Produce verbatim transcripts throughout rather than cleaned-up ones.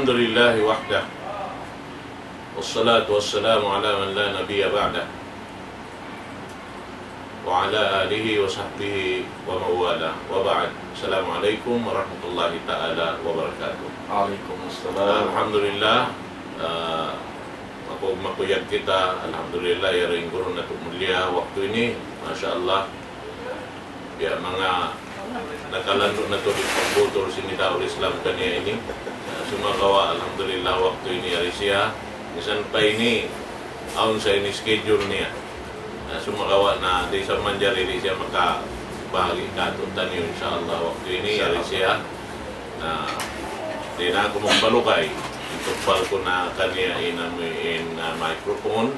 الحمد لله وحده، والصلاة والسلام على من لا نبي بعده، وعلى آله وصحبه ومن والاه، وبعد. السلام عليكم ورحمة الله تعالى وبركاته. وعليكم السلام. Alhamdulillah, ah, makuyag kita, alhamdulillah, yari in guru natu' mulia waktu ini, masha Allah. Ya, manga nakalandu' natu' di' pagbutul sin Nidaul Islam kaniya ini. Ah, sumagawa', alhamdulillah, waktu ini yari siya. Misan pa ini, awn sa ini schedule niya. Ah, sumagawa' na di' sa manjari di' siya makabahagi' katu'taniyu, insha Allah, waktu ini, yari siya. Na, di' na aku magpalugay. Itukbal ku na kaniya in amu in, ah, microphone.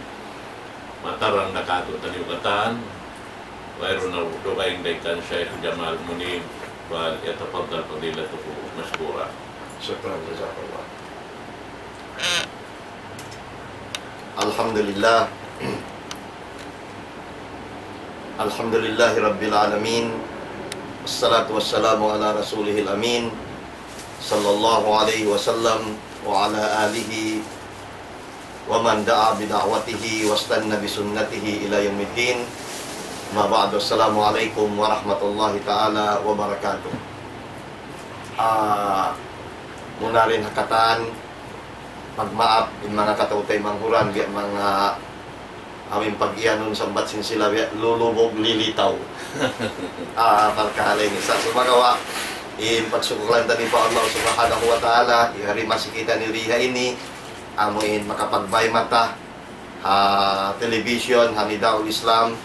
Matarang na katu'taniyu katan. Wayruun na dugaing dayn kan Sheikh Jamal Munib, فليتفضل فضيلته مشكورا. شكرا، جزاك الله. الحمد لله. الحمد لله رب العالمين. والصلاة والسلام على رسوله الأمين، صلى الله عليه وسلم، وعلى آله ومن دعا بدعوته واستن بسنته إلى يوم الدين. أما بعد، السلام عليكم ورحمة الله تعالى وبركاته. Ah, muna dayn ha katan, magmaap in manga kataymanghuran, biya' manga amu in pag-iyanun sambat sin sila, biya' lulubug lilitaw. Ah, parkala' ini. Sa' sumagawa', in pagsukulan ta ini pa Allah Subhanahu wa Ta'ala, yari masi kitaniyu di ha ini, amu in makapagbay mata ha television, ha Nidaul Islam.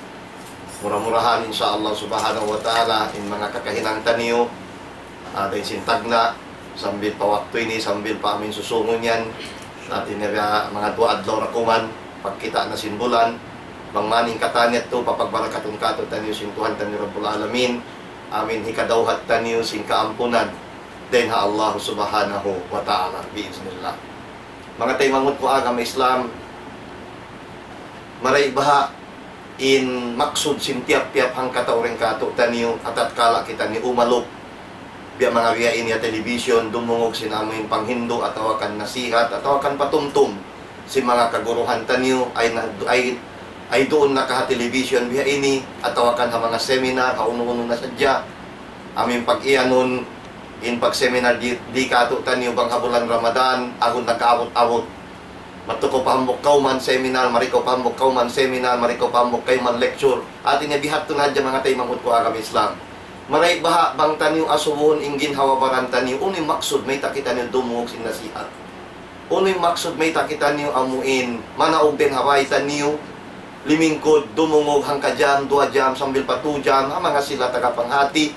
Mura-murahan, insha Allah Subhanahu wa Ta'ala, in manga kakahinang taniyu, ah, dayn sin tagna', sambil pa waktu ini, sambil pa amu in susungun yan, hati niya manga duwa adlaw ra kuman, pagkita' na sin bulan, bang man in katan yadtu, papagbarakatun katu'taniyu sin Tuhan taniyu Rabbul Alamin, amu in hikadawhat taniyu sin kaampunan dayn ha Allah Subhanahu wa Ta'ala, biiznillah. Manga taymanghud ku agama Islam, marayaw baha' in maksud sin tiyap-tiyap hangkatau dayn katu'taniyu, atatkala kitaniyu umalup, biya' manga biya' ini ha television, dumungug sin amu in panghindu' atawa kan nasihat atawa kan patumtum sin manga kaguruhan taniyu, ay na, ay, ay duun na ka ha television biya' ini, atawa kan ha manga seminar, ha unu-unu na sadja. Amu in pag-iyanun, in pag-seminar di, di katu'taniyu bang ha bulan Ramadan, agun nag-abut-abut. Madtu kaw pa hambuuk kawman seminar, mari kaw pa hambuuk kawman seminar, mari kaw pa hambuuk kawman lecture. Hati niya biya' hādtu na hadja manga taymanghud ku agama Islam. Marayaw baha' bang taniyu asubuhun in ginhawa-baran taniyu, unu in maksud mayta' kitaniyu dumungug sin nasihat. Unu in maksud mayta' kitaniyu amu in manaug dayn ha bāy taniyu, limingkud, dumungug hangka jam, duwa jam, sambil pa tu jam, ha manga sila tagapanghāti,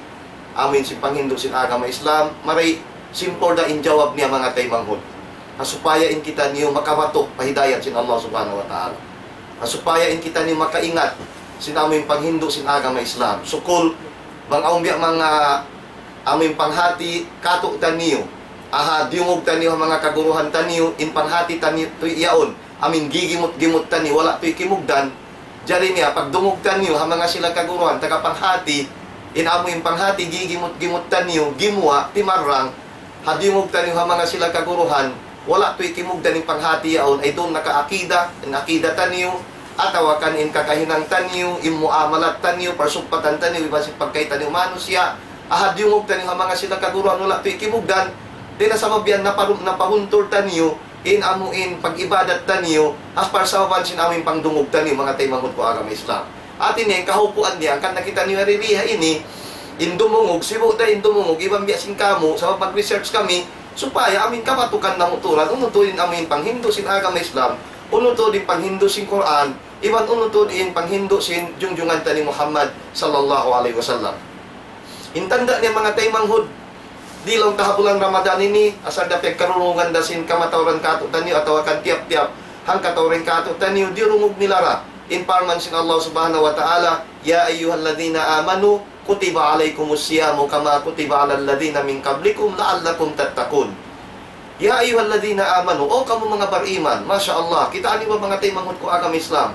amu in sin panghindu' sin agama Islam, marayaw simple da in jawab niya manga taymanghud. Ha supaya in kitaniyu makabatuk pa hidayat sin Allah Subhanahu wa Ta'ala. Ha supaya in kitaniyu makaingat sin amu in panghindu' sin agama Islam. Sukul, bang awn biya' manga amu in panghāti katu'taniyu. Aha, diyungug taniyu ha manga kaguruhan taniyu, in panghāti taniyu, tuy yaun. Amu in gigimut-gimut taniyu, wala' tuy kimugdan. Jari niya, pagdungug taniyu ha manga sila kaguruhan, tagapanghāti, in amu in panghāti, gigimut-gimut taniyu, gimuwa', timarrang, ha diyungug taniyu ha manga sila kaguruhan, wala' tuy kimugdan in panghāti yaun, ay duun na ka akida, in akida taniyu, atawa kan in kakahinang taniyu, in muamalat taniyu, parsugpatan taniyu, iban sin pagkahi taniyu manusiya', aha diyungug taniyu ha manga sila kaguruhan, wala' tuy kimugdan, di' na sabab yan naparum-, napahuntul taniyu, in amu in pag-ibadat taniyu, ha parsababan sin amu in pangdungug taniyu, manga taymanghud ku agama Islam. Hati niya, in kahaupuan niya, hangkan na kitaniyu yari di ha ini, in dumungug, sibu' da in dumungug, iban biya' sin kamu, sabab mag-research kami, supaya amu in kabatukan namu' tuud, unu tuud in amu in panghindu' sin agama Islam, unu tuud in panghindu' sin Qur'an, iban unu tuud in panghindu' sin junjungan ta hi Muhammad sallallahu alayhi wasallam. In tanda' niya manga taymanghud, di' laung ta ha bulan Ramadan ini, asal da piyagkarungugan da sin kamatauran katu'taniyu atawa kan tiyap-tiyap hangkatau dayn katu'taniyu, diyurungug nila ra in parman sin Allah Subhanahu wa Ta'ala, يا أيها الذين آمنوا كتب عليكم الصيام كما كتب على الذين من قبلكم لعلكم تتقون. يا أيها الذين آمنوا, O kamu manga bariman, masha Allah, kitaa niyu ba manga taymanghud ku agama Islam?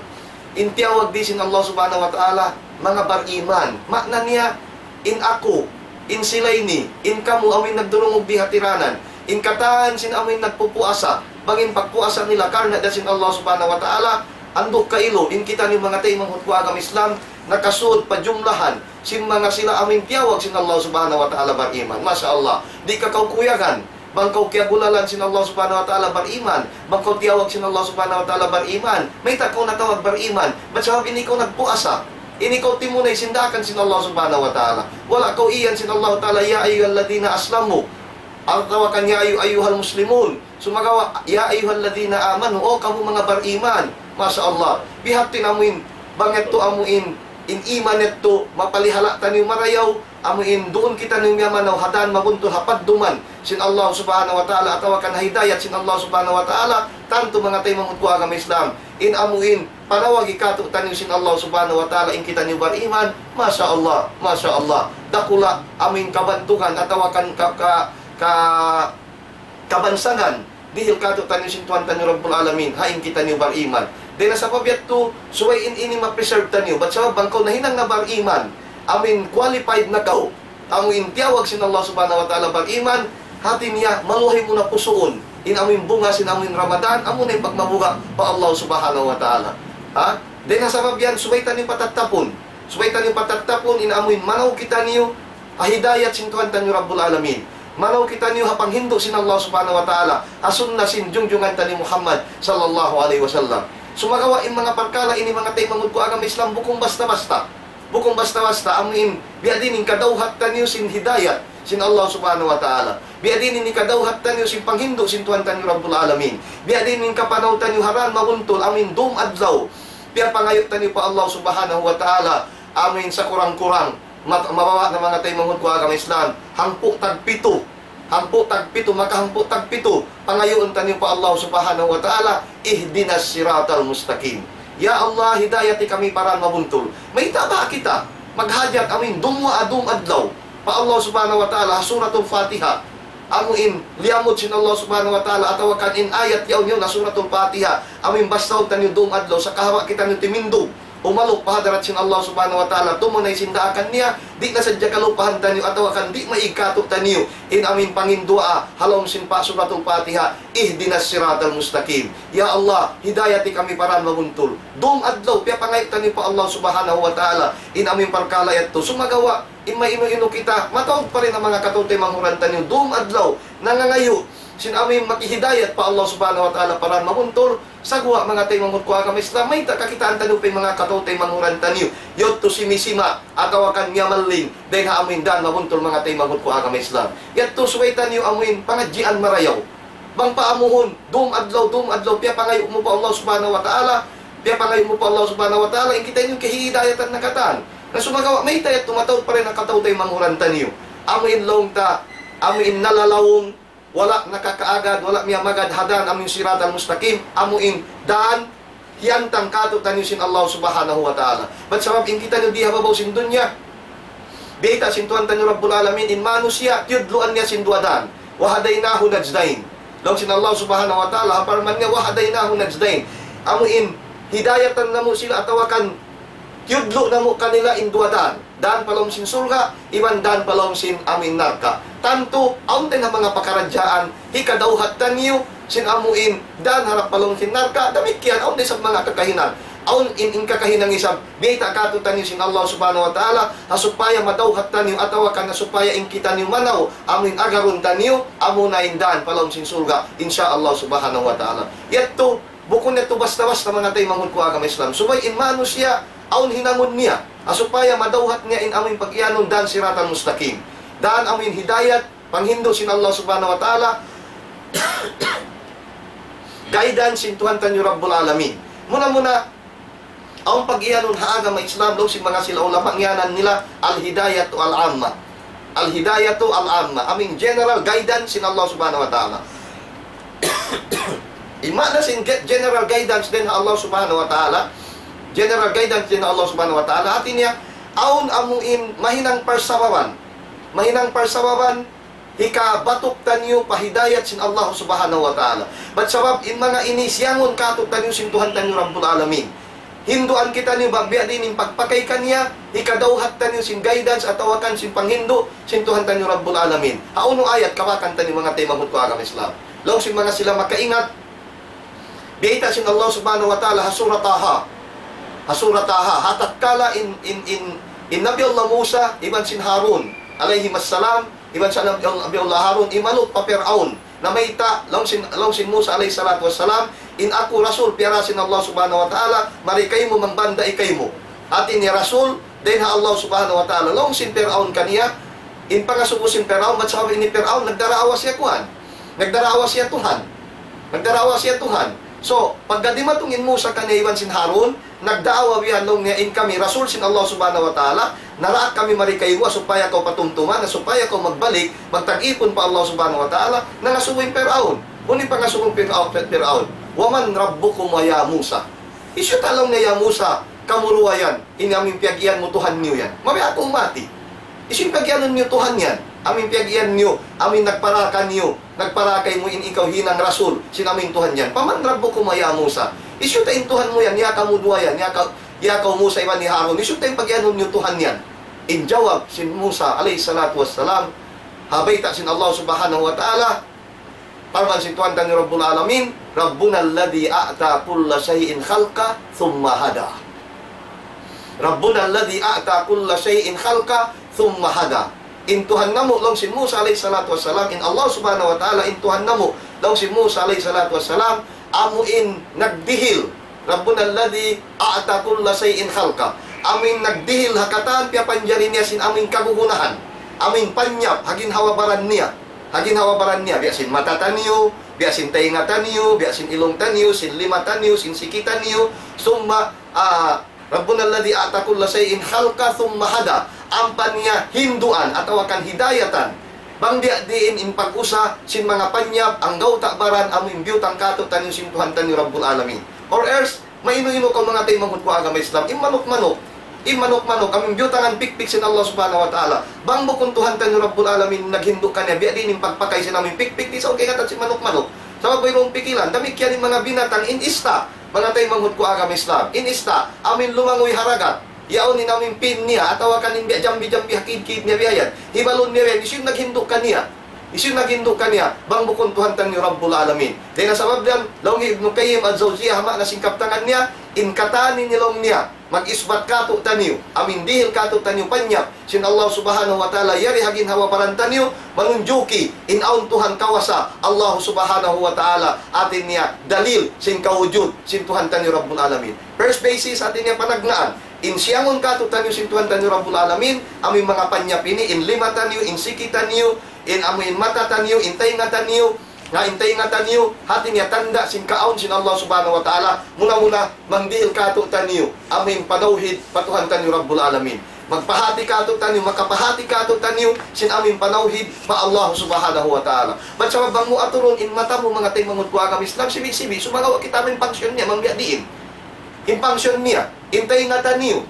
In tiyawag di sin Allah Subhanahu wa Ta'ala, manga bariman. Maana niya, in aku, in sila ini, in kamu, amu in nagdurungug di ha tiranan, In katan sin amuin nagpupuasa, bang in pagpuasa nila karna' da sin Allah Subhanahu wa Ta'ala, andu' kailu, in kitaniyu manga taymanghud ku agama Islam, nakasud pa jumlahan sin manga sila amuin tiyawag sin Allah Subhanahu wa Ta'ala bariman. Masha Allah. Di' ka kaw kuyagan, bang kaw kiyagulalan sin Allah Subhanahu wa Ta'ala bariman, bang kaw tiyawag sin Allah Subhanahu wa Ta'ala bariman, mayta' kaw natawag bariman, bat sabab in ikaw nagpuasa, in ikaw timunay sin daakan sin Allah Subhanahu wa Ta'ala. Wala' kaw iyan sin Allah Ta'ala, يا أيها الذين أسلموا, atawa kan يا أيها المسلمون. Sumagawa', يا أيها الذين آمنوا, o kamu manga bariman. Masha Allah. Bihatin amuin, bang yadtu amuin, in iman yadtu, mapalihala' taniyu marayaw, amuin duun kitaniyu miyamanaw ha dan mabuntul ha padduman sin Allah Subhanahu wa Ta'ala, atawa kan ha hidayat sin Allah Subhanahu wa Ta'ala, tantu manga taymanghud ku agama Islam, in amuin panawagi kātu'niyu sin Allah Subhanahu wa Ta'ala, in kitaniyu bariman, Masha Allah, Masha Allah. Dakula' amuin kabantugan atawa kan ka, ka, ka, kabansagan dihil kātu'niyu sin Tuhan taniyu Rabbul Alamin, ha in kitaniyu bariman. Dayn ha sabab yadtu, subay in ini ma-preserve taniyu. Bat sabab bang kaw nahinang na bariman, amuin qualified na kaw, amuin tiyawag sin Allah Subhanahu wa Ta'ala bariman, hati niya, maluhay mu na pusuun in amuin bunga sin amuin Ramadan, amuna in pagmabuga' pa Allah Subhanahu wa Ta'ala. Ha? Dayn ha sabab yan, subay taniyu patattapun. Subay taniyu patattapun in amuin manaw kitaniyu ha hidayat sin Tuhan taniyu Rabbul Alamin. Manaw kitaniyu ha panghindu' sin Allah Subhanahu wa Ta'ala, ha sunna sin jungjungan taniyu Muhammad sallallahu alayhi wasallam. Sumagawa' in manga parkala' ini manga taymanghud ku agama Islam bukun basta-basta. Bukun basta-basta amuin, biya' diin in kadawhat taniyu sin hidayat sin Allah Subhanahu wa Ta'ala. Biya' diin in kadawhat taniyu sin panghindu' sin Tuhan taniyu Rabbul Alamin. Biya' diin in kapanaw taniyu ha dan mabuntul amuin dum adlaw. Piyapangayu' taniyu pa Allah Subhanahu wa Ta'ala, amuin sakurang-kurang, mat-, mabawa' na manga taymanghud ku agama Islam, hangpu' tagpitu. Hangpu' tagpitu, maka hangpu' tagpitu, pangayuun taniyu pa Allah Subhanahu wa Ta'ala, اهدنا الصراط المستقيم. Ya Allah, hidayati kami pa dan mabuntul. Mayta' ba kita maghajat amuin dum wa adum adlaw pa Allah Subhanahu wa Ta'ala, ha Suratul Fatiha. Amuin liyamud sin Allah Subhanahu wa Ta'ala, atawa kan in ayat yaun yaun ha Suratul Fatiha. Amuin basahun taniyu dum adlaw, sagawa' kitaniyu timindug umaluk pa hadarat sin Allah Subhanahu wa Ta'ala, tumunay sin daakan niya, di' na sadja kalupahan taniyu, atawa kan di' maig kātu'niyu in amuin panginduwaa ha lawm sin pa Suratul Fatiha, اهدنا الصراط المستقيم. Ya Allah, hidayati kami pa dan mabuntul. Dum adlaw, piyapangayu' taniyu pa Allah Subhanahu wa Ta'ala in amuin parkala' yadtu. Sumagawa', in mainu-inu kita, mataud pa dayn ha manga kataw-taymanghuran taniyu, dum adlaw, nangangayu' sin amuin makihidayat pa Allah Subhanahu wa Ta'ala pa dan mabuntul, sagawa' manga taymanghud ku agama Islam, mayta' kakitaan taniyu pa in manga kataw-taymanghuran taniyu yadtu simisima', atawa kan miyamalling, dayn ha amuin dan mabuntul manga taymanghud ku agama Islam. Yadtu subay taniyu amuin pangadjian marayaw. Bang paamuhun, dum adlaw, dum adlaw, piyapangayu' mu pa Allah Subhanahu wa Ta'ala, piyapangayu' mu pa Allah Subhanahu wa Ta'ala, in kitaniyu kahidayatan na katan. Na sumagawa' mayta' yadtu mataud pa dayn ha kataw-taymanghuran taniyu. Amuin laung ta, amuin nalalawung, wala' nakakaagad, wala' miyamagad ha dan amuin siratal mustaqim, amuin dan hiyantang kātu'niyu sin Allah Subhanahu wa Ta'ala. Bat sabab in kitaniyu di ha babaw sin dunya, bayta' sin Tuhan taniyu Rabbul Alamin, in manusiya', tiyudluan niya sin duwa dan. وهديناه النجدين. Laung sin Allah Subhanahu wa Ta'ala, ha parman niya, وهديناه النجدين. Amuin, hidayatan namu' sila atawa kan tiyudlu' namu' kanila in duwa dan. Dan pa lawm sin surga', iban dan pa lawm sin amuin narka'. Tantu, awn dayn ha manga pakaradjaan, hikadawhat taniyu, sin amuin, dan harap pa lawm sin narka', damikkiyan, awn da isab manga kakahinang. Awn in, in kakahinang isab, biyayta' kātu'niyu sin Allah Subhanahu wa Ta'ala, ha supaya madawhat taniyu, atawa kan ha supaya in kitaniyu manaw, amuin agarun taniyu, amuna in dan pa lawm sin surga', insya Allah Subhanahu wa Ta'ala. Yadtu, bukun yadtu basta-basta manga taymanghud ku agama Islam. Subay in manusiya', awn hinangun niya, ha supaya madawhat niya in amuin pag-iyanun dan siratal mustaqim. Dan amuin hidayat, panghindu' sin Allah Subhanahu wa Ta'ala, guidance sin Tuhan taniyu Rabbul Alamin. Muna-muna, awn pag-iyanun ha agama Islam, laung sin manga sila ulama, ngiyanan nila Al-Hidayatu Al-Amma. Al-Hidayatu Al-Amma. Amuin general guidance sin Allah Subhanahu wa Ta'ala. In maana sin ge-, general guidance dayn ha Allah Subhanahu wa Ta'ala, general guidance dayn ha Allah Subhanahu wa Ta'ala, hati niya, awn amuin mahinang parsababan. Mahinang parsababan, hikabatuk taniyu pa hidayat sin Allah Subhanahu wa Ta'ala. Bat sabab in manga ini siyangun kātu'niyu sin Tuhan taniyu Rabbul Alamin. Hinduan kitaniyu, bang biya' diin in pagpakay kaniya, hikadawhat taniyu sin guidance atawa kan sin panghindu' sin Tuhan taniyu Rabbul Alamin. Ha unu ayat kabakan taniyu manga taymanghud ku agama Islam? Laung sin manga sila makaingat, biyayta' sin Allah Subhanahu wa Ta'ala ha Surah Taha. Ha Surah Taha. Ha tatkala in, in, in, in Nabi Allah Musa, iban sin Harun, alayhim assalam, iban sin Nabi Allah, Nabi Allah Harun, imanup pa Fir'aun. Namayta', laung sin, laung sin Musa alayhi salatu wassalam, in aku Rasul, piyara sin Allah Subhanahu wa Ta'ala, mari kaymu, mangbanda' kaymu. Hati niya Rasul, dayn ha Allah Subhanahu wa Ta'ala. Laung sin Fir'aun kaniya, in pangasubu sin Fir'aun, bat sabab ini Fir'aun, nagdaraawa siya kuwan. Nagdaraawa siya Tuhan. Nagdaraawa siya Tuhan. So, pagka dimatung in Musa kaniya iban sin Harun, nagdaawa biya' laung niya, in kami, Rasul sin Allah Subhanahu wa Ta'ala, naraak kami mari kaymu supaya kaw patumtuman, supaya kaw magbalik, magtag-ipun pa Allah Subhanahu wa Ta'ala, nangasubu in Fir'aun. Unu in pangasubu sin Fir'aun, Fir'aun? وَمَنْ رَبُّكُمَا يَا مُوسَى؟ Hisiyu ta laung niya, ya Musa, kamu duwa yan, ini amu in piyag-iyan mu Tuhan niyu yan. Mabaya' aku umati. Hisiyu in piyag-iyanun niyu Tuhan yan? Amu in piyag-iyan niyu, amu in nagpara kaniyu, nagpara kaymu in ikaw hinang Rasul, sin amu in Tuhan yan. فَمَنْ رَبُّكُمَا يَا مُوسَى؟ Hisiyu ta in Tuhan mu yan, ya kamu duwa yan, ya ka-, ya kaw Musa iban hi Harun. Hisiyu ta in pag-iyanun niyu Tuhan yan? In jawab sin Musa alayhi salatu wassalam, ha bayta' sin Allah Subhanahu wa Ta'ala, parman sin Tuhan taniyu Rabbul Alamin, رَبُّنَا الَّذِي أَعْطَى كُلَّ شَيْءٍ خَلْقَهُ ثُمَّ هَدَى. رَبُّنَا الَّذِي أَعْطَى كُلَّ شَيْءٍ خَلْقَهُ ثُمَّ هَدَى. In Tuhan namu', laung sin Musa alayhi salatu wassalam, in Allah Subhanahu wa Ta'ala, in Tuhan namu', laung sin Musa alayhi salatu wassalam, amu in nagdihil. رَبُّنَا الَّذِي أَعْطَى كُلَّ شَيْءٍ خَلْقَهُ. Amu in nagdihil ha katan piyapanjari niya sin amu in kagunahan. Amu in panyap, ha ginhawa-baran niya. Ha ginhawa-baran niya, biya' sin mata taniyu, biya' sin taynga taniyu, biya' sin ilung taniyu, sin lima taniyu, sin siki taniyu, summa, ah, رَبُّنَا الَّذِي أَعْطَى كُلَّ شَيْءٍ خَلْقَهُ ثُمَّ هَدَى. Ampa niya hinduan atawa kan hidayatan. Bang biya' diin in pag-usa sin manga panyap, anggawta' baran, amu in biyutang kātu'niyu sin Tuhan taniyu Rabbul Alamin. Or else, mainu-inu kaw manga taymanghud ku agama Islam, in manuk-manuk, in manuk-manuk, amu in biyutangan pikpik sin Allah Subhanahu wa Ta'ala. Bang bukun Tuhan taniyu Rabbul Alamin naghindu' kaniya, biya' diin in pagpakay sin amu in pikpik, di' sa kaingatan sin manuk-manuk. Sabab wayruun pikilan, damikkiyan in manga binatang in ista, manga taymanghud ku agama Islam, in ista, amu in lumanguy ha dagat, yaun in amu in pin niya, atawa kan in biya' jambi-jambi ha kid-kid niya biya' yan. Hibalun niya biya' yan, hisiyu in naghindu' kaniya? Hisiyu in naghindu' kaniya? Bang bukun Tuhan taniyu Rabbul Alamin. Dayn ha sabab yan, laung hi Ibnu Qayyim al-Jawziyah, ha maana sin kabtangan niya, in katan ini laung niya, mag-isbat kātu'niyu, amu in dihil kātu'niyu panyap sin Allah Subhanahu wa Ta'ala, yari ha ginhawa-baran taniyu, manunjuki in awn Tuhan kawasa, Allah Subhanahu wa Ta'ala, hati niya dalil sin kawujud sin Tuhan taniyu Rabbul Alamin. First basis, hati niya panagnaan, in siyangun kātu'niyu sin Tuhan taniyu Rabbul Alamin, amu in manga panyap ini, in lima taniyu, in siki taniyu, in amu in mata taniyu, in taynga taniyu, na in taynga taniyu, hati niya tanda' sin kaawn sin Allah Subhanahu wa Ta'ala, muna-muna, mangdihil kātu'niyu, amu in panawhid pa Tuhan taniyu Rabbul Alamin. Magpahāti kātu'niyu, makapahāti kātu'niyu, sin amu in panawhid pa Allah Subhanahu wa Ta'ala. Bat sabab bang mu aturun in mata mu manga taymanghud ku agama Islam, sibi'-sibi', sumagawa' kita' in function niya, bang biya' diin. In function niya, in taynga taniyu.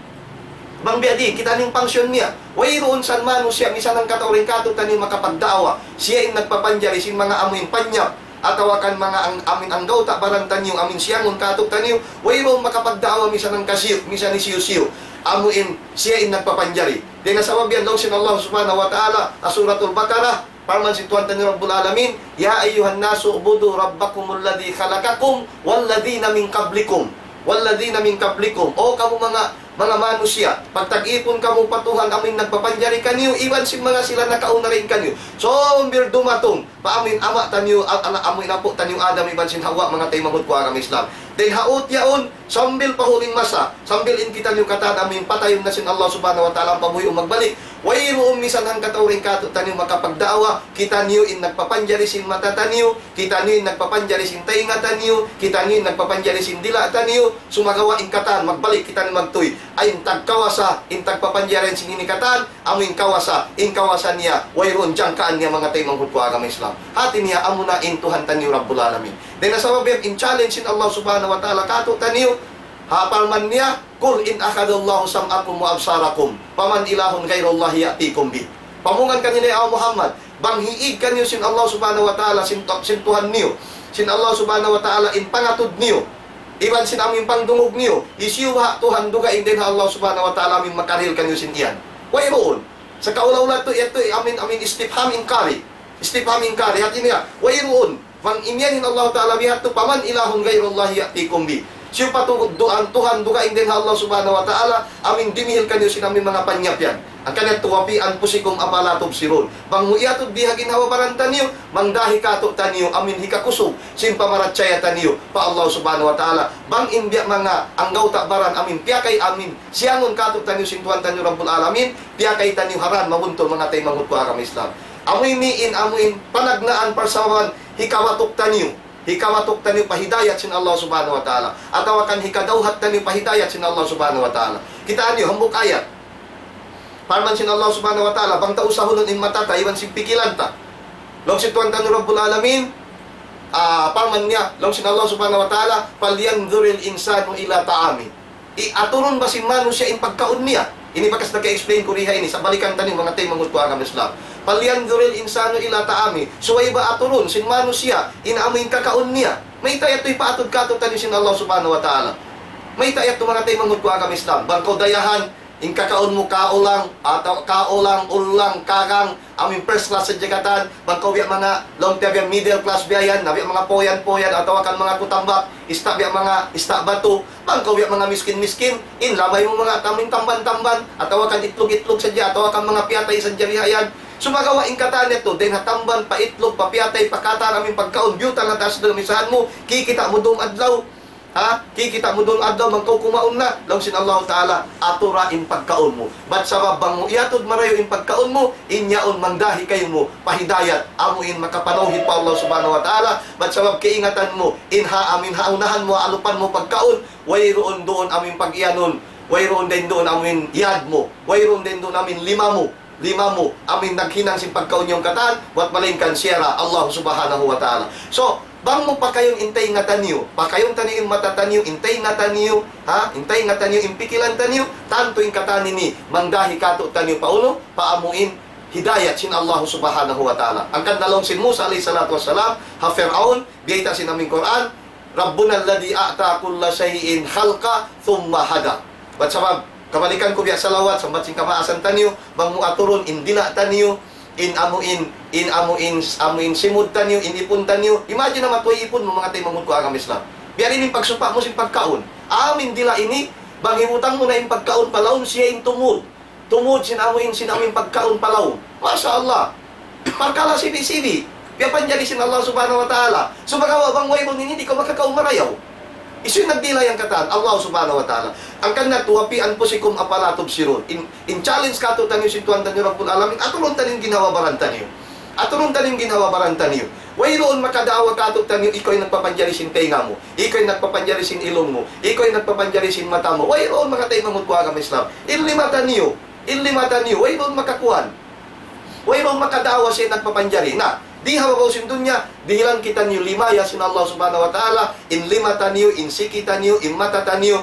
Bang biya' diin, kita' in function niya. Wayruun sa manusiya', misan hangkatau dayn kātu'niyu makapagdaawa. Siya in nagpapanjari sin manga amu in panyap, atawa kan manga ang-, amu in anggawta' baran taniyu, amu in siyangun kātu'niyu, wayruun makapagdaawa misan hangkasiyu, misan hisiyu-siyu. Amu in siya in nagpapanjari. Dayn ha sabab yan laung sin Allah Subhanahu wa Ta'ala, ha Suratul Baqarah, parman sin Tuhan taniyu Rabbul Alamin, يَا أَيُّهَا النَّاسُ اعْبُدُوا رَبَّكُمُ الَّذِي خَلَقَكُمْ وَالَّذِينَ مِنْ قَبْلِكُمْ وَالَّذِينَ مِنْ قَبْلِكُمْ. O kamu manga, manga manusiya', pagtag-ipun kamu pa Tuhan amu in nagpapanjari kaniyu, iban sin manga sila nakauna dayn kaniyu. Sambil dumatung pa amu in ama' taniyu, a-, ana-, amu in apu' taniyu Adam iban sin Hawa, manga taymanghud ku agama Islam. Dayn ha ut yaun, sambil pa huling masa, sambil in kitaniyu katan amu in patayun na sin Allah Subhanahu wa Ta'ala, ampa buhiun magbalik. Wayruun misan hangkatau dayn kātu'niyu makapagdaawa, kitaniyu in nagpapanjari sin mata taniyu, kitaniyu in nagpapanjari sin taynga taniyu, kitaniyu in nagpapanjari sin dila' taniyu, sumagawa' in katan, magbalik kitaniyu magtuy. Ay in tagkawasa, in tagpapanjari sin ini katan, amu in kawasa, in kawasa niya, wayruun jangkaan niya manga taymanghud ku agama Islam. Hati niya, amu na in Tuhan taniyu Rabbul Alamin. Dayn ha sabab yan, in challenge sin Allah Subhanahu wa Ta'ala kātu'niyu, ha parman niya, قُلْ إِنْ أَخَذَ اللَّهُ سَمْعَكُمْ وَأَبْصَارَكُمْ فَمَنْ إِلَهٌ غَيْرُ اللَّهِ يَأْتِيكُمْ بِهِ. Pamungan kanila, ya Muhammad, bang hiig kaniyu sin Allah Subhanahu wa Ta'ala, sin, sin Tuhan niyu, sin Allah Subhanahu wa Ta'ala, in pangatud niyu, iban sin amuin pangdungug niyu, hisiyu ha Tuhan dugaing dayn ha Allah Subhanahu wa Ta'ala amuin makarihil kaniyu sin iyan? Wayruun. Sa' kaula-ula tu, yadtu amuin, amuin istifham inkari. Istifham inkari, hati niya, wayruun. Bang imiyan in Allah Ta'ala bihadtu, فمن إله غير الله يأتيكم به. Siyu pa tu duun Tuhan dugaing dayn ha Allah Subhanahu wa Ta'ala, amuin dimihil kaniyu sin amuin manga panyapian. Hangkan yadtu, وفي أنفسكم أفلا تبصرون. Bang mu iyatud di ha ginhawa-baran taniyu, mangdahi kātu'niyu, amuin hikakusug sin pamarachaya taniyu pa Allah Subhanahu wa Ta'ala. Bang in biya' manga anggawta' baran amuin piyakay amuin siyangun kātu'niyu sin Tuhan taniyu Rabbul Alamin, piyakay taniyu ha dan mabuntul, manga taymanghud ku agama Islam. Amu ini in, amu in panagnaan parsababan hikawatuk taniyu. Hikawatuk taniyu pa hidayat sin Allah Subhanahu wa Ta'ala. Atawa kan hikadawhat taniyu pa hidayat sin Allah Subhanahu wa Ta'ala. Kitaa niyu, hambuuk ayat. Parman sin Allah Subhanahu wa Ta'ala, bang ta usahunun in mata ta, iban sin pikilan ta. Laung sin Tuhan taniyu Rabbul Alamin, ah, parman niya, laung sin Allah Subhanahu wa Ta'ala, فلينظر الإنسان إلى طعامه. I-, aturun ba sin manusiya' in pagkaun niya? Ini bakas naka-explain ku di ha ini, sa' balikan taniyu manga taymanghud ku agama Islam. فلينظر الإنسان إلى طعامه. Subay ba aturun sin manusiya' in amu in kakaun niya? Mayta' yadtu hipaatud kātu'niyu sin Allah Subhanahu wa Ta'ala? Mayta' yadtu manga taymanghud ku agama Islam? Bang kaw dayahan, in kakaun mu kaulang, atawa kaulang, ulang, kagang, amuin first class sadja katan, bang kaw biya' manga, laung ta biya' middle class biya' yan, na biya' manga poyan-poyan, atawa kan manga kutambak, ista' biya' manga, ista' batu, bang kaw biya' manga miskin-miskin, in labay mu manga amuin tamban-tamban, atawa kan itlug-itlug sadja, atawa kan manga piyatay sadja biya' yan. Sumagawa' in katan yadtu, dayn ha tamban pa itlug, pa piyatay, pa katan, amuin pagkaun, biyutal na taas da misahan mu, kikita' mu dum adlaw. Ha? Kikita' mu dum adlaw bang kaw kumaun na, laung sin Allahu Ta'ala, atura in pagkaun mu. Bat sabab bang mu iyatud marayaw in pagkaun mu, in yaun mangdahi kaymu pa hidayat, amu in makapanawhid pa Allah Subhanahu wa Ta'ala. Bat sabab kaingatan mu, in ha amuin ha unahan mu, alupan mu pagkaun, wayruun duun amuin pag-iyanun, wayruun dayn duun amuin yad mu, wayruun dayn duun amuin lima mu. Lima mu, amuin naghinang sin pagkaun yaun katan, buwat malaingkan siya ra Allah Subhanahu wa Ta'ala. So, bang mu pakayun in taynga taniyu, pakayun taniyu in mata taniyu, in taynga taniyu, ha? In taynga taniyu, in pikilan taniyu, tantu in katan ini, mangdahi kātu'niyu pa unu, pa amuin hidayat sin Allah Subhanahu wa Ta'ala. Hangkan na laung sin Musa alayhi salatu wassalam, ha Fir'aun, biyayta' sin amuin Qur'an, ربنا الذي أعطى كل شيء خلقه ثم هدى. Bat sabab, kabalikan ku biya' salawat, sambat sin kamaasan taniyu, bang mu aturun in dila' taniyu, in amuin, in amuin, amuin simud taniyu, in ipun taniyu. Imagine na matuwa' ipun mu manga taymanghud ku agama Islam. Biya' diin in pagsupa' mu sin pagkaun. Amuin dila' ini, bang hibutang mu na in pagkaun pa lawm siya in tumud. Tumud sin amuin, sin amuin pagkaun pa lawm. Masha Allah. Parkala' sibi'-sibi'. Piyapanjari sin Allah Subhanahu wa Ta'ala. Sumagawa' bang wayruun ini, di' kaw makakaun marayaw. Hisiyu in nagdihil yan katan? Allah Subhanahu wa Ta'ala. Hangkan na tuwa, وفي أنفسكم أفلا تبصرون. In, in challenge kātu'niyu sin Tuhan taniyu Rabbul Alamin, aturun taniyu in ginhawa-baran taniyu. Aturun taniyu in ginhawa-baran taniyu. Wayruun makadaawa kātu'niyu, ikaw in nagpapanjari sin taynga mu, ikaw in nagpapanjari sin ilung mu, ikaw in nagpapanjari sin mata mu. Wayruun, manga taymanghud ku agama Islam. In lima taniyu, in lima taniyu, wayruun makakuan. Wayruun makadaawa sin nagpapanjari. Na, di ha babaw sin dunya, dihilan kitaniyu lima ya sin Allah Subhanahu wa Ta'ala, in lima taniyu, in siki taniyu, in mata taniyu.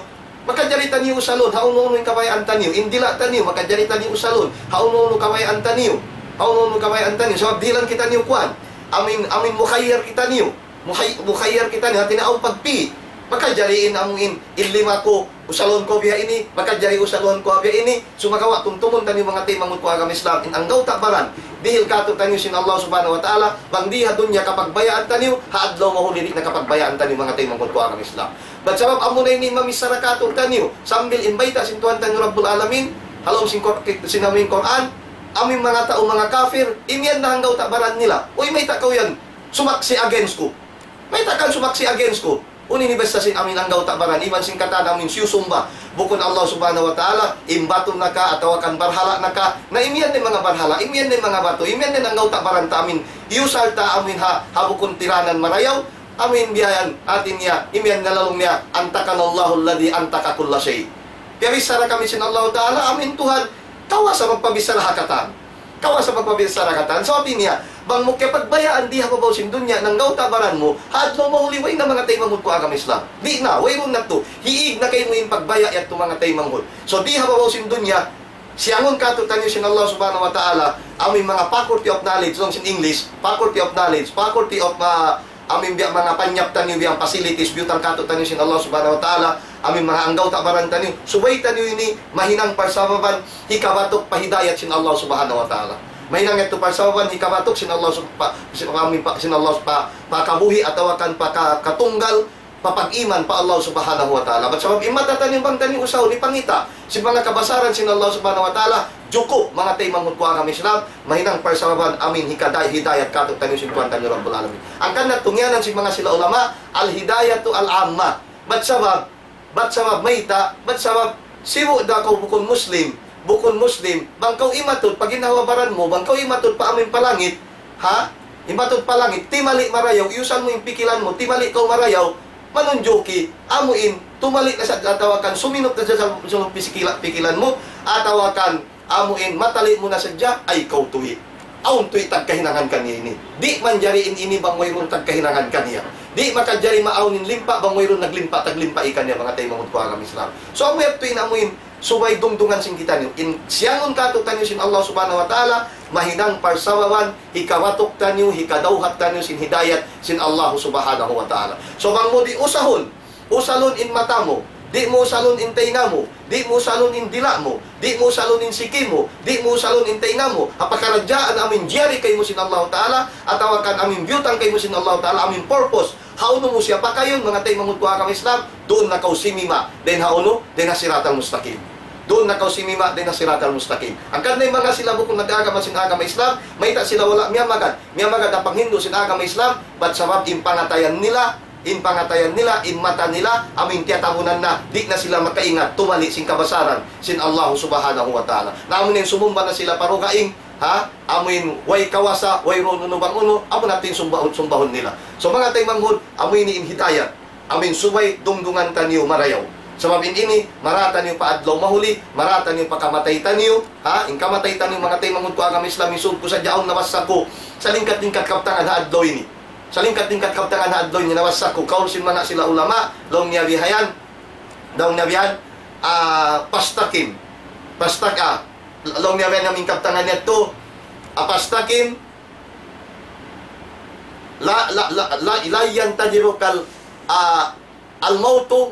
Makajari taniyu usalun, ha unu-unu in kabayaan taniyu, in dila' taniyu, makajari taniyu usalun, ha unu-unu kabayaan taniyu, ha unu-unu kabayaan taniyu, sabab dihilan kitaniyu kuwan, amuin, amuin mukhayyar kitaniyu, muhay-, mukhayyar kitaniyu, hati niya awn pagpī', makajari in amuin, in lima ku, usalun ku biya' ini, makajari usalun ku biya' ini, sumagawa' tumtumun taniyu manga taymanghud ku agama Islam, in anggawta' baran, dihil kātu'niyu sin Allah Subhanahu wa Ta'ala, bang di ha dunya kapagbayaan taniyu, ha adlaw mahuli di' na kapagbayaan taniyu manga taymanghud ku agama Islam. Bat sabab amuna ini mamichara kātu'niyu, sambil in bayta' sin Tuhan taniyu Rabbul Alamin, ha lawm sin Qur-, sin amuin Qur'an, amuin manga tau manga kafir, imiyan na anggawta' baran nila. Uy, mayta' kaw yan sumaksi' against ku? Mayta' kaw sumaksi' against ku? Unu ini basta sin amuin anggawta' baran, iban sin katan amuin siyusumba bukun Allah Subhanahu wa Ta'ala, in batu na ka, atawa kan barhala' na ka, na imiyan na in manga barhala', imiyan na in manga batu, imiyan na in anggawta' baran ta amuin, iyusal ta amuin ha, ha bukun tiranan marayaw, amuin biya' yan, hati niya, imiyan na laung niya, أنطقنا الله الذي أنطق كل شيء. Piyabichara kami sin Allah Ta'ala, amuin Tuhan, kaw sa magpabichara ha katan. Kaw sa magpabichara ha katan. So, hati niya, bang mu kiyapagbayaan di ha babaw sin dunya in anggawta' baran mu, ha adlaw mahuli way na manga taymanghud ku agama Islam. Di' na, wayruun na tu. Hiig na kaymu in pagbaya' yadtu manga taymanghud. So, di ha babaw sin dunya, siyangun kātu'niyu sin Allah Subhanahu wa Ta'ala, amuin manga faculty of knowledge, laung sin English, faculty of knowledge, faculty of, ah, amu in biya' manga panyap taniyu, biya' facilities, biyutang kātu'niyu sin Allah Subhanahu wa Ta'ala, amu in manga anggawta' baran taniyu, subay taniyu ini mahinang parsababan hikabatuk pa hidayat sin Allah Subhanahu wa Ta'ala. Mahinang yadtu parsababan hikabatuk sin Allah sub-, pa, sin, amu in pa, sin Allah pa, pa kabuhi' atawa kan pa ka, katunggal, pa pag-iman pa Allah Subhanahu wa Ta'ala. Bat sabab in mata taniyu bang taniyu usahun hipangita' sin manga kabasaran sin Allah Subhanahu wa Ta'ala, juku' manga taymanghud ku agama Islam, mahinang parsababan amu in hikada-, hidayat kātu'niyu sin Tuhan taniyu Rabbul Alamin. Hangkan na tungyanan sin manga sila ulama, al-hidayatu al-amma. Bat sabab, bat sabab mayta', bat sabab sibu' da kaw bukun Muslim, bukun Muslim, bang kaw imatud pa ginhawa-baran mu, bang kaw imatud pa amu in pa langit, ha? Imatud pa langit, timali marayaw, iyusal mu in pikilan mu, timali kaw marayaw, manunjuki, amu in, tumali na sa atawa kan suminup na sa, sa, sa pisikila-, pikilan mu, atawa kan amu in, matali mu na sadja, ay kaw tuwi. Awn tuwi tagkahinangan kaniya ini. Di' manjari in ini bang wayruun tagkahinangan kaniya. Di' makajari maawn in limpa bang wayruun naglimpa, taglimpa kaniya, manga taymanghud ku agama Islam. So, amu yadtu in amu in, subay dungdungan sin kitaniyu. In siyangun kātu'niyu sin Allah Subhanahu wa Ta'ala, mahinang parsababan, hikabatuk taniyu, hikadawhat taniyu sin hidayat sin Allah Subhanahu wa Ta'ala. So, bang mu di' usahun, usalun in mata mu, di' mu usalun in taynga mu, di' mu usalun in dila' mu, di' mu usalun in siki mu, di' mu usalun in taynga mu, ha pakaradjaan amu in jiyari kaymu sin Allah Ta'ala, atawa kan amu in biyutang kaymu sin Allah Ta'ala, amu in purpose, hawnu mu siya pakayun, manga taymanghud ku agama Islam, duun na kaw simima', dayn hawnu, dayn ha siratal mustaqim. Duun na kaw simima', dayn ha siratal mustaqim. Hangkan na in manga sila bukun nag-agama sin agama Islam, mayta' sila wala' miyamagad, miyamagad ha panghindu' sin agama Islam, bat sabab in pangatayan nila, in pangatayan nila, in mata nila, amu in tiyatabunan na, di' na sila makaingat, tumali sin kabasaran, sin Allah Subhanahu wa Ta'ala. Na amu na in sumumba na sila pa dugaing, ha? Amu in way kawasa, wayruun unu bang unu, amu na in sumba-, sumbahun nila. So, manga taymanghud, amu ini in hidayat. Amu in subay dungdungan taniyu marayaw. Sabab in ini, mara taniyu pa adlaw mahuli, mara taniyu pa kamatay taniyu, ha? In kamatay taniyu, manga taymanghud ku agama Islam, isug ku sadja awn nabassa ku, salingkat-lingkat kabtangan ha adlaw ini. Salingkat-lingkat kabtangan ha adlaw ini nabassa ku, kaul sin manga sila ulama, laung niya bihayan, laung niya bihayan, ah, pastaqim. Pastak-, ah, laung niya bihayan amu in kabtangan yadtu, ah, pastaqim, la, la, la, la, la yantadhirukal, ah, al-mautu,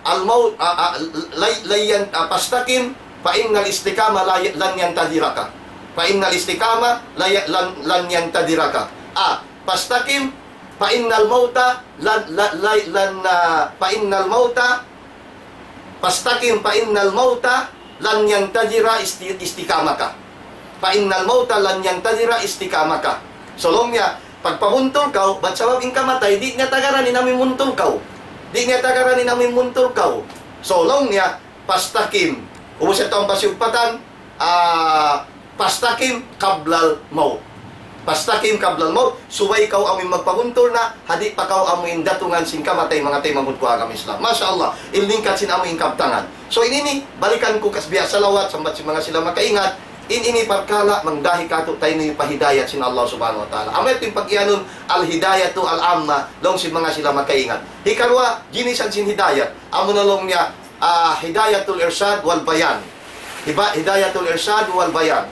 al-maut, ah, ah, la, la yan-, ah, pastaqim, fa innal istiqama la y-, lan yantadhiraka. Fa innal istiqama la y-, lan, lan yantadhiraka. Ah, pastaqim, fa innal mauta lan, la, la, lan, ah, fa innal mauta Fastaqim fa innal mauta lan yantadhira isti-, istiqamaka. Fa innal mauta lan yantadhira istiqamaka. So laung niya, pagpabuntul kaw, bat sabab in kamatay, di' niya tagaran in amu in buntul kaw. Di' niya tagaran in amu in buntul kaw. So laung niya, fastaqim. Ubus yadtu in pasiyugpatan, ah, Fastaqim qablal maut. Fastaqim qablal maut. Subay kaw amu in magpabuntul na, ha di' pa kaw amu in datungan sin kamatay, manga taymanghud ku agama Islam. Masha Allah, in lingkat sin amu in kabtangan. So, in ini, balikan ku kas biya' salawat, sambat sin manga sila makaingat, in ini parkala' mangdahi kātu'niyu pa hidayat sin Allah Subhanahu wa Ta'ala. Amu yadtu in pag-iyanun al-hidayatu al-amma, laung sin manga sila makaingat. Hikaruwa, ginisan sin hidayat. Amu na laung niya, ah, hidayatul irsyad wal bayan. Hiba-, hidayatul irsyad wal bayan.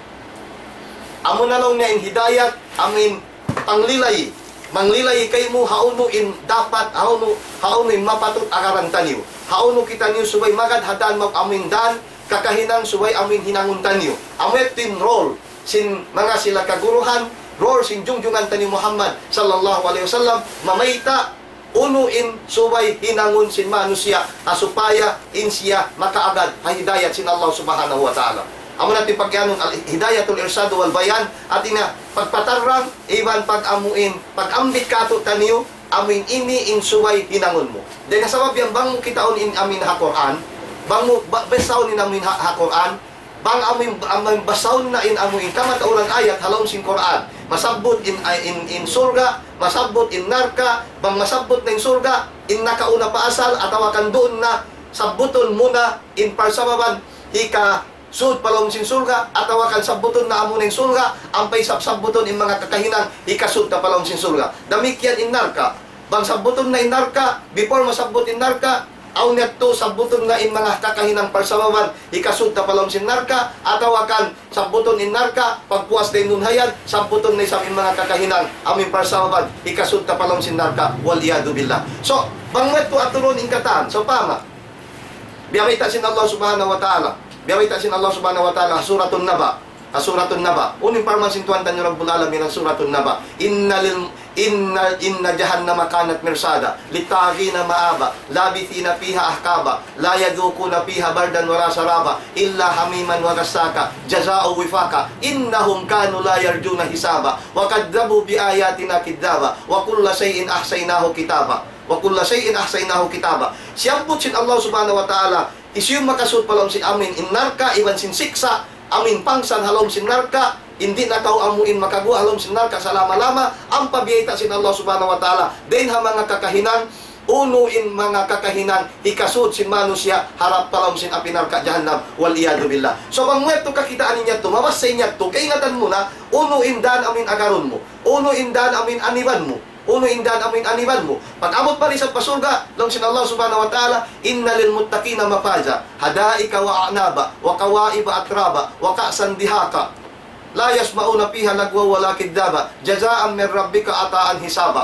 Amu na laung niya in hidayat, amu in panglilay. Manglilay kaymu hawnu in dapat, hawnu, hawnu in mapatut agaran taniyu. Hawnu kitaniyu subay magad ha dan mag-, amu in dan, kakahinang subay amu in hinangun taniyu. Amu yadtu in role sin manga sila kaguruhan, role sin jungjungan taniyu Muhammad sallallahu alayhi wasallam, mamayta' unu in subay hinangun sin manusiya', ha supaya in siya makaagad ha hidayat sin Allah Subhanahu wa Ta'ala. Amu na in pag-iyanun al-, hidayatul irsyad wal bayan, hāti niya pagpatarrang, iban pag-amuin, pag-ambit kātu'niyu, amuin ini in subay hinangun mu. Dayn ha sabab yan bang mu kitaun in amuin ha Qur'an, bang mu ba-, basahun in amuin ha, ha Qur'an, bang amuin, amuin basahun na in amuin kamatauran ayat ha lawm sin Qur'an. Masabbut in, in, in surga', masabbut in narka', bang masabbut na in surga', in nakauna pa asal, atawa kan duun na, sabbutun mu na in parsababan hikasud pa lawm sin surga', atawa kan sabbutun na amu na in surga', ampa isab sabbutun in manga kakahinang hikasud ta pa lawm sin surga'. Damikkiyan in narka'. Bang sabbutun na in narka', before masabbut in narka', Awn yadtu sabbutun na in manga kakahinang parsababan hikasud ta pa lawm sin narka', atawa kan sabbutun in narka', pagpuas dayn duun ha yan, sabbutun na isab in manga kakahinang amuin parsababan hikasud ta pa lawm sin narka', wal iyadhu billah. So, bang yadtu aturun in katan, sawpama, biya' bayta' sin Allah Subhanahu wa Ta'ala, biya' bayta' sin Allah Subhanahu wa Ta'ala, Suratun Naba, ha Suratun Naba. Unu in parman sin Tuhan taniyu Rabbul Alamin ha Suratun Naba? إن لل إن إن جهنم كانت مرصادا للطاغين مآبا لابثين فيها أحقابا لا يذوقون فيها بردا ولا شرابا إلا حميما وغساقا جزاء وفاقا إنهم كانوا لا يرجون حسابا وكذبوا بآياتنا كذابا وكل شيء أحصيناه كتابا وكل شيء أحصيناه كتابا. Siyabbut sin Allah Subhanahu wa Ta'ala, hisiyu in makasud pa lawm sin amuin narka' iban sin siksa', amuin pangsan ha lawm sin narka', di' na kaw amuin makaguwa' ha lawm sin narka' salama-lama, ampa biyayta' sin Allah Subhanahu wa Ta'ala dayn ha manga kakahinang, unu in manga kakahinang hikasud sin manusiya' harap pa lawm sin api narka' jahannam, wal iyadhu billah. So, bang mu yadtu kakitaan in yadtu, mabassa in yadtu, kaingatan mu na, unu in dan amuin agarun mu, unu in dan amuin aniban mu. Unu in dan amuin aniban mu. Pag-abut pa isab pa surga', laung sin Allah Subhanahu wa Ta'ala, إن للمتقين مفازا حدائق وأعنابا وكواعب أترابا وكأسا دهاقا لا يسمعون فيها لغوا ولا كذابا جزاء من ربك عطاء حسابا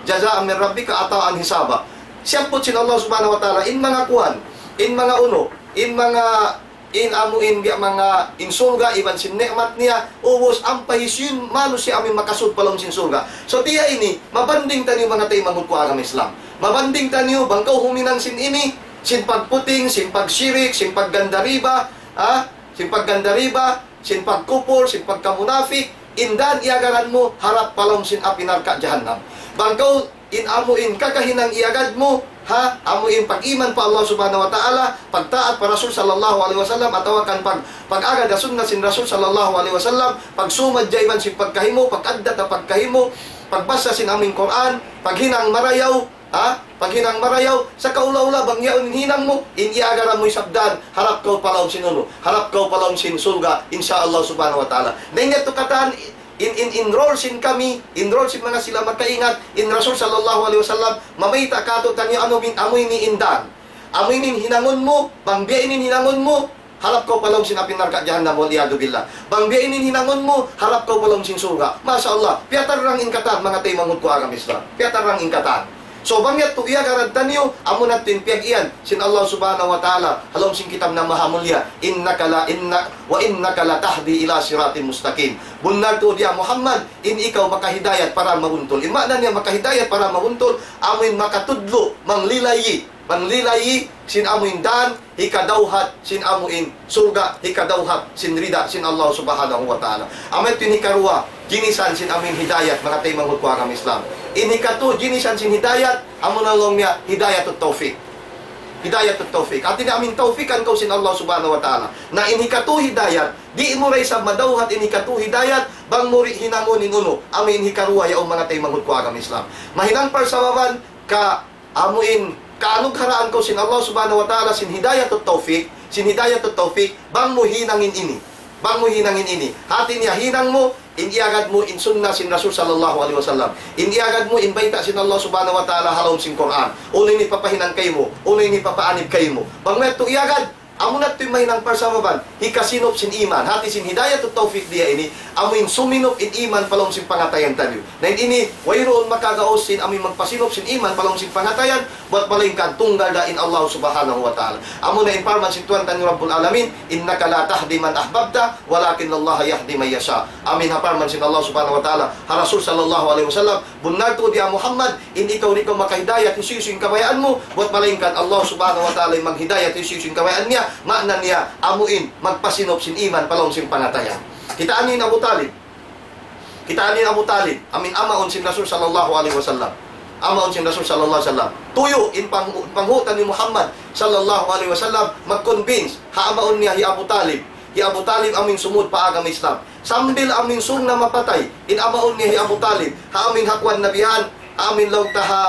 جزاء من ربك عطاء حسابا. Siyabbut sin Allah Subhanahu wa Ta'ala, in manga kuwan, in manga unu, in manga in amuin biya' manga in surga' iban sin ni'mat niya, ubus ampa hisiyu in manusiya' amuin makasud pa lawm sin surga'. So, tiya ini, mabanding taniyu manga taymanghud ku agama Islam. Mabanding taniyu, bang kaw huminang sin ini, sin pagputing, sin pagsirik, sin pagganda riba, ha? Sin pagganda riba, sin pagkupur, sin pagkamunafik, in dan iyagaran mu, harap pa lawm sin api narka' jahannam. Bang kaw in amuin kakahinang iyagad mu, ha, amuin pag-iman pa Allah Subhanahu wa Ta'ala, pagtaat pa Rasul sallallahu alayhi wasallam, atawa kan pag, pag-agad ha sunna sin Rasul sallallahu alayhi wasallam, pagsumadja iban sin pagkahi mu, pag-addat ha pagkahi mu, pagbasa sin amuin Qur'an, paghinang marayaw, ha, paghinang marayaw, sa' kaula-ula bang yaun in hinang mu, in iyagaran mu isab dan, harap kaw pa lawm sin unu, harap kaw pa lawm sin surga', insya Allah Subhanahu wa Ta'ala. Na in yadtu katan, in, in, in rule sin kami, in rule sin manga sila makaingat, in Rasul sallallahu alayhi wasallam, mamayta' kātu'niyu unu in, amu ini in dan. Amu ini in hinangun mu, bang biya' ini in hinangun mu, harap kaw pa lawm sin api narka' jahannam, wal iyadhu billah. Bang biya' ini in hinangun mu, harap kaw pa lawm sin surga'. Masha Allah, piyatarrang in katan, manga taymanghud ku agama Islam. Piyatarrang in katan. So, bang yadtu iyagaran taniyu, amu na in piyag-iyan sin Allah Subhanahu wa Ta'ala, ha lawm sin kitab niya mahamulya, إنك لا، إن، وإنك لتهدي إلى صراط مستقيم. Bunnal tuud ya Muhammad, in ikaw makahidayat pa dan mabuntul. In maana niya makahidayat pa dan mabuntul, amuin makatudlu', manglilayi, manglilayi, sin amuin dan, hikadawhat sin amuin surga', hikadawhat sin rida sin Allah Subhanahu wa Ta'ala. Amu yadtu in hikaruwa jinisan sin amuin hidayat, manga taymanghud ku agama Islam. In hikatu jinisan sin hidayat, amu na laung niya hidayatut tawfiq. Hidayatut tawfiq. Hāti niya amuin tawfikan kaw sin Allah Subhanahu wa Ta'ala. Na in hikatu hidayat, di' mu da isab madawhat in hikatu hidayat, bang mu di' hinangun in unu, amuin hikaruwa yaun, manga taymanghud ku agama Islam. Mahinang parsababan ka amuin kaanugharaan kaw sin Allah Subhanahu wa Ta'ala sin hidayatut tawfiq, sin hidayatut tawfiq, bang mu hinang in ini. Bang mu hinang in ini. Hāti niya hinang mu, in iyagad mu, in sunna sin Rasul sallallahu alayhi wasallam. In iyagad mu, in bayta' sin Allah Subhanahu wa Ta'ala ha lawm sin Qur'an. Unu in hipapahinang kaymu, unu in hipapaanib kaymu. Bang mu yadtu iyagad, amu na yadtu in mahinang parsababan, hikasinup sin iman. Hāti sin hidayatut tawfiq diya ini, amuin suminup in iman pa lawm sin pangatayan taniyu. Na in ini, wayruun makagaus sin amuin magpasinup sin iman pa lawm sin pangatayan, buwat malaingkan tunggal da in Allah Subhanahu wa Ta'ala. Amu na in parman sin Tuhan taniyu Rabbul Alamin, إنك لا تهدي من أحببت ولكن الله يهدي من يشاء. Amuin ha parman sin Allah Subhanahu wa Ta'ala, ha Rasul sallallahu alayhi wasallam, bunnal tuud ya Muhammad, in ikaw di' kaw makahidayat hisiyu-siyu in kabayaan mu, buwat malaingkan Allah Subhanahu wa Ta'ala in maghidayat hisiyu-siyu in kabayaan niya, maana niya, amuin, magpasinup sin iman pa lawm sin pangatayan. Kitaa niyu in Abu Talib. Kitaa niyu in Abu Talib, amuin amaun sin Rasul sallallahu alayhi wasallam. Amaun sin Rasul sallallahu alayhi wasallam. Tuyu', in pang-, panghu' taniyu Muhammad sallallahu alayhi wasallam, mag-convince, ha amaun niya hi Abu Talib. Hi Abu Talib amuin sumud pa agama Islam. Sambil amuin sūng na mapatay, in amaun niya hi Abu Talib, ha amuin hakuan na bihan, amuin laung ta ha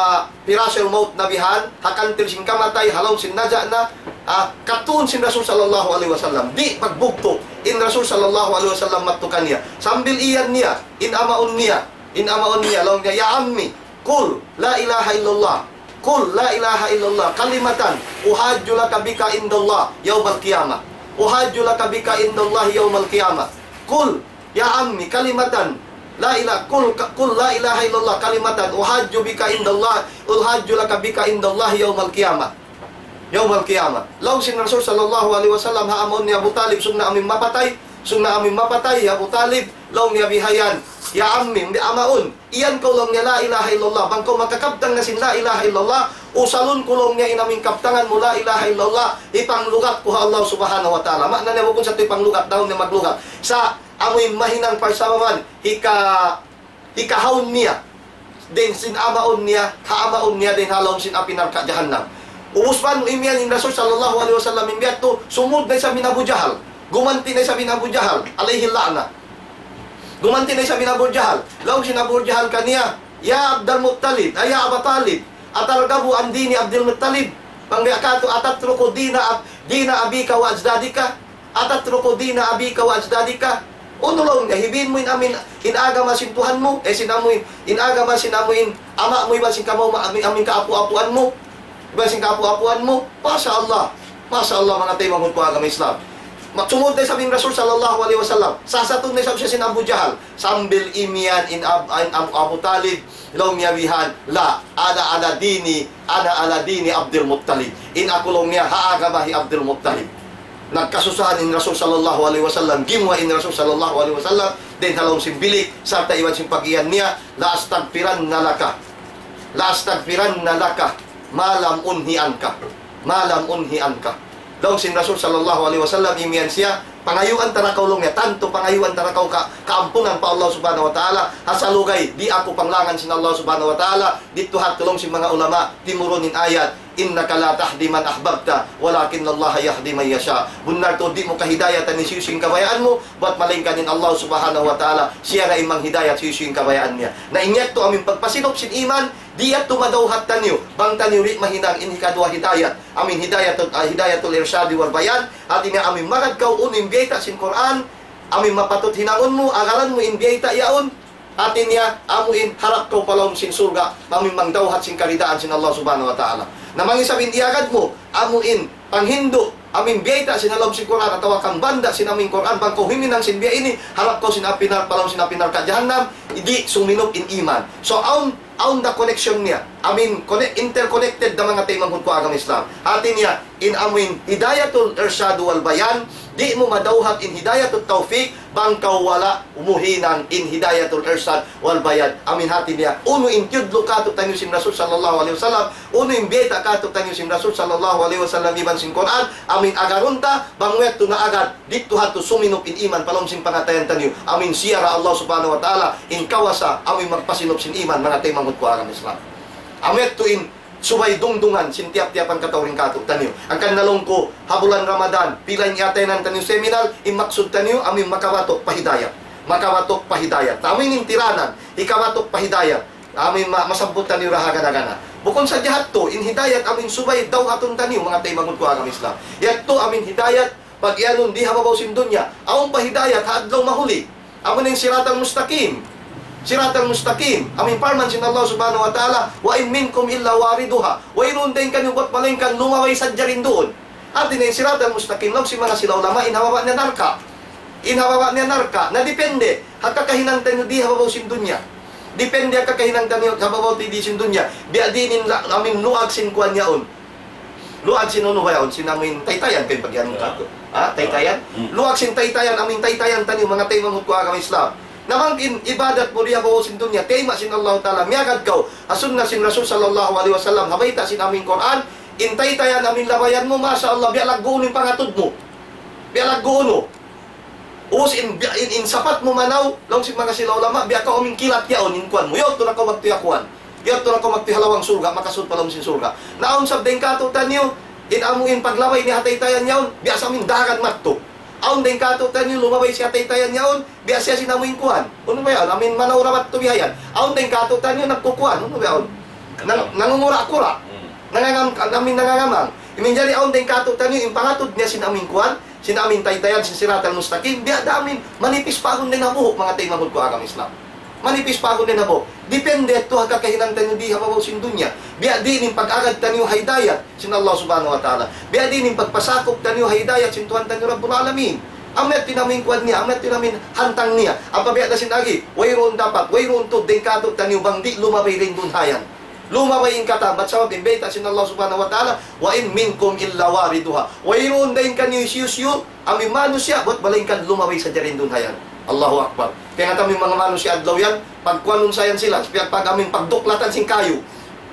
pirasul maut na bihan, ha kantil sin kamatay, ha lawm sin naja' na, ah, katuun sin Rasul sallallahu alayhi wasallam. Di' pagbugtu' in Rasul sallallahu alayhi wasallam madtu kaniya. Sambil iyan niya, in amaun niya, in amaun niya, laung niya, يا عمي، قل لا إله إلا الله. قل لا إله إلا الله كلمة أحاج لك بها عند الله يوم القيامة. أحاج لك بها عند الله يوم القيامة. قل يا عمي كلمة لا إله، قل، قل لا إله إلا الله كلمة أحاج بك عند الله، أحاج لك بها عند الله يوم القيامة. يوم القيامة. Laung sin Rasul sallallahu alayhi wasallam ha ama' niya Abu Talib, sumna amin mapatay, sumna amin mapatay hi Abu Talib, laung niya bihayan, "Ya ammi, ammi, amaun, iyan kaw laung niya la ilaha illallah, bang kaw makakabtang na sin la ilaha illallah, usalun ku laung niya in amin kabtangan mu la ilaha illallah, hipanglugat ku ha Allah subhanahu wa ta'ala." Maana niya bukun sa' hipanglugat, dayn niya maglugat. Sa' amuin mahinang parsababan, hika hikahaun niya dayn sin amaun niya, ha amaun niya dayn ha lawm sin api narka' jahannam. Ubus man imiyan in Rasul sallallahu alayhi wasallam in biya' yadtu, sumud na isab in Abu Jahal. Gumanti' na isab in Abu Jahal, alayhi la'na. Gumanti' na isab in Abu Jahal. Laung sin Abu Jahal kaniya, "يا عبد المطلب، أي يا أبا طالب، أترغب عن دين عبد المطلب؟" Pangbiya' katu', "أتترك دين أب-، دين أبيك وأجدادك؟" "أتترك دين أبيك وأجدادك؟" Unu laung niya, hibiin mu in amin, in agama sin Tuhan mu, eh, sin amuin, in agama sin amuin ama' mu, iban sin kamaw-, amin, amin kaapu-apuan mu, iban sin kaapu-apuan mu. Masha Allah. Masha Allah, manga taymanghud ku ha agama Islam. Magsumud na isab in Rasul sallallahu alayhi wasallam. Sasatun na isab siya sin Abu Jahal. Sambil imiyan in Ab-, in Abu, Abu Talib, laung niya bihan, "لا، أنا على دين، أنا على دين عبد المطلب." In aku laung niya, ha agama hi Abdul Muttalib. Nagkasusahan in Rasul sallallahu alayhi wasallam, gimuwa' in Rasul sallallahu alayhi wasallam, dayn ha lawm sin bilik, sarta' iban sin pag-iyan niya, "لأستغفرن لك، لأستغفرن لك ما لم أنه عنك، ما لم أنه عنك." Laung sin Rasul sallallahu alayhi wasallam, imiyan siya, "Pangayuan ta ra kaw laung niya, tantu pangayuan ta ra kaw ka-, kaampunan pa Allah subhanahu wa ta'ala, ha salugay, di' aku panglangan sin Allah subhanahu wa ta'ala, didtu ha tulung sin manga ulama, timurun in ayat, إنك لا تهدي من أحببت ولكن الله يهدي من يشاء." Bunnal tuud di' mu kahidayatan hisiyu-siyu in kabayaan mu, bat malaingkan in Allah subhanahu wa ta'ala, siya ra in manghidayat hisiyu-siyu in kabayaan niya. Na in yadtu amin pagpasilup sin iman, di' yadtu madawhat taniyu, bang taniyu di' mahinang in hikaduwa hidayat, amin hidayatul, ah, hidayatul irsyadi wal bayan, hati niya amin magad kaw unu in biyayta' sin Qur'an, amin mapatut hinangun mu, agaran mu in biyayta' yaun, hati niya amuin harap kaw pa lawm sin surga', amin mangdawhat sin karidaan sin Allah subhanahu wa ta'ala. Na bang isab in iyagad mu, amuin panghindu', amin biyayta' sin ha lawm sin Qur'an, atawa kan banda' sin amin Qur'an, bang kaw huminang sin biya' ini, harap kaw sin api nar-, pa lawm sin api narka' jahannam, di' suminup in iman. So, awn, awn da connection niya. Amin, conne-, interconnected da manga taymanghud ku agama Islam. Hati niya, in amuin hidayatul irsyad wal bayan, di' mu madawhat in hidayatul tawfiq, bang kaw wala' mu hinang in hidayatul irsyad wal bayan. Amin hati niya, unu in tiyudlu' kātu'niyu sin Rasul sallallahu alayhi wasallam, unu in biyayta' kātu'niyu sin Rasul sallallahu alayhi wasallam iban sin Qur'an, amin agarun ta, bang waytu na agad, didtu hadtu suminup in iman pa lawm sin pangatayan taniyu. Amin siya ra Allah subhanahu wa ta'ala, in kawasa, amin magpasinup sin iman, manga taymanghud ku agama Islam. Amin yadtu in subay dungdungan sin tiyap-tiyap hangkatau dayn kātu'niyu. Hangkan na laung ku, ha bulan Ramadan, pila in iyataynan taniyu seminar, in maksud taniyu, amin makabatuk pa hidayat. Makabatuk pa hidayat. Amin in tiranan, hikabatuk pa hidayat. Amin ma-, masabbut taniyu ra ha gana-gana. Bukun sadja hadtu, in hidayat amin subay dawhatun taniyu, manga taymanghud ku agama Islam. Yadtu amin hidayat, pag-iyanun di ha babaw sin dunya. Awn pa hidayat, ha adlaw mahuli. Amu in siratal mustaqim. Siratal mustaqim. Amu in parman sin Allah subhanahu wa ta'ala, وإن منكم إلا واردها. Wayruun dayn kaniyu bat malaingkan lumabay sadja duun. Hati niya in siratal mustaqim, laung sin manga sila ulama, in ha baba' niya narka'. In ha baba' niya narka'. Na depende, ha kakahinang taniyu di ha babaw sin dunya. Depende ha kakahinang taniyu ha babaw di sin dunya. Biya' diin in la-, amin luag sin kuwan yaun. Luag sin unu ba yaun? Sin amin taytayan, pag-iyanun kātu'. Ha? Taytayan? Hmm. Luag sin taytayan, amin taytayan taniyu, manga taymanghud ku agama Islam. Na bang in ibadat mu di ha babaw sin dunya, tayma' sin Allah ta'ala, miyagad kaw ha sunna sin Rasul sallallahu alayhi wasallam, ha bayta' sin amin Qur'an, in taytayan amin labayan mu, masha Allah, biya' lagguun in pangatud mu. Biya' lagguun mu. Ubus in, in, in sapat mu manaw, laung sin manga sila ulama, biya' kaw amin kilat yaun in kuwan mu. Yadtu na kaw magtuy ha kuwan. Yadtu na kaw magtuy ha lawang surga', makasud pa lawm sin surga'. Na awn sab dayn kātu'niyu, in amu in paglabay niya ha taytayan yaun, biya' sa amin dagan madtu. Awn dayn kātu'niyu, lumabay siya ha taytayan yaun, biya' siya sin amu in kuwan. Unu ba yaun? Amin manaw ra madtu bihayan. Awn dayn kātu'niyu, nagkukuwan. Unu ba yaun? Nang-, nangungura-kura. Hmm. Nangangam-, amin nangangamang. Amin jari awn dayn kātu'niyu, in pangatud niya sin amu in kuwan, sin amin taytayan, sin siratal mustaqim, biya' da amin, manipis pa agun dayn ha buhuk, manga taymanghud ku agama Islam. Manipis pa agun dayn ha buhuk. Depende yadtu ha kakahinang taniyu di ha babaw sin dunya. Biya' diin in pag-agad taniyu ha hidayat sin Allah Subhanahu wa Ta'ala. Biya' diin in pagpasakup taniyu ha hidayat sin Tuhan taniyu Rabbul Alamin. Amu yadtu in amu in kuwan niya, amu yadtu in amu in hantang niya. Ampa biya' da sin agi, wayruun dapat, wayruun tuud dayn kātu'niyu bang di' lumabay dayn duun ha yan. Lumabay in katan, bat sabab in bayta' sin Allah Subhanahu wa Ta'ala, وإن منكم إلا واردها. Wayruun dayn kaniyu hisiyu-siyu, amu in manusiya', bat malaingkan lumabay sadja dayn duun ha yan. Allahu Akbar. Kaya nga amu in manga manusiya' adlaw yan, pagkuwanun sa yan sila, pag, pag amu in pagduklatan sin kayu.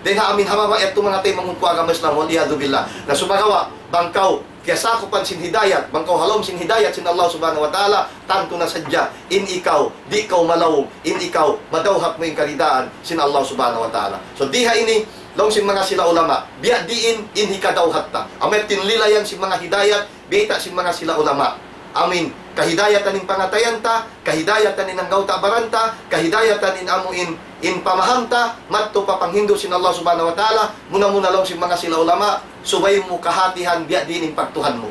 Dayn ha amu in ha baba' yadtu manga taymanghud ku agama Islam, والعياذ بالله. Na sumagawa', bang kaw, kiyasakupan sin hidayat, bang kaw ha lawm sin hidayat sin Allah Subhanahu wa Ta'ala, tantu na sadja, in ikaw, di' kaw malaw, in ikaw, madawhat mu in karidaan sin Allah Subhanahu wa Ta'ala. So, di ha ini, laung sin manga sila ulama, biya' diin, in hikadawhat ta. Amu yadtu in lilayan sin manga hidayat, bayta' sin manga sila ulama. Amu in, kahidayatan in pangatayan ta, kahidayatan in anggawta' baran ta, kahidayatan in amu in, in pamaham ta, madtu pa panghindu' sin Allah Subhanahu wa Ta'ala, muna-muna laung sin manga sila ulama, subay mu kahatihan biya' diin in pagtuhan mu.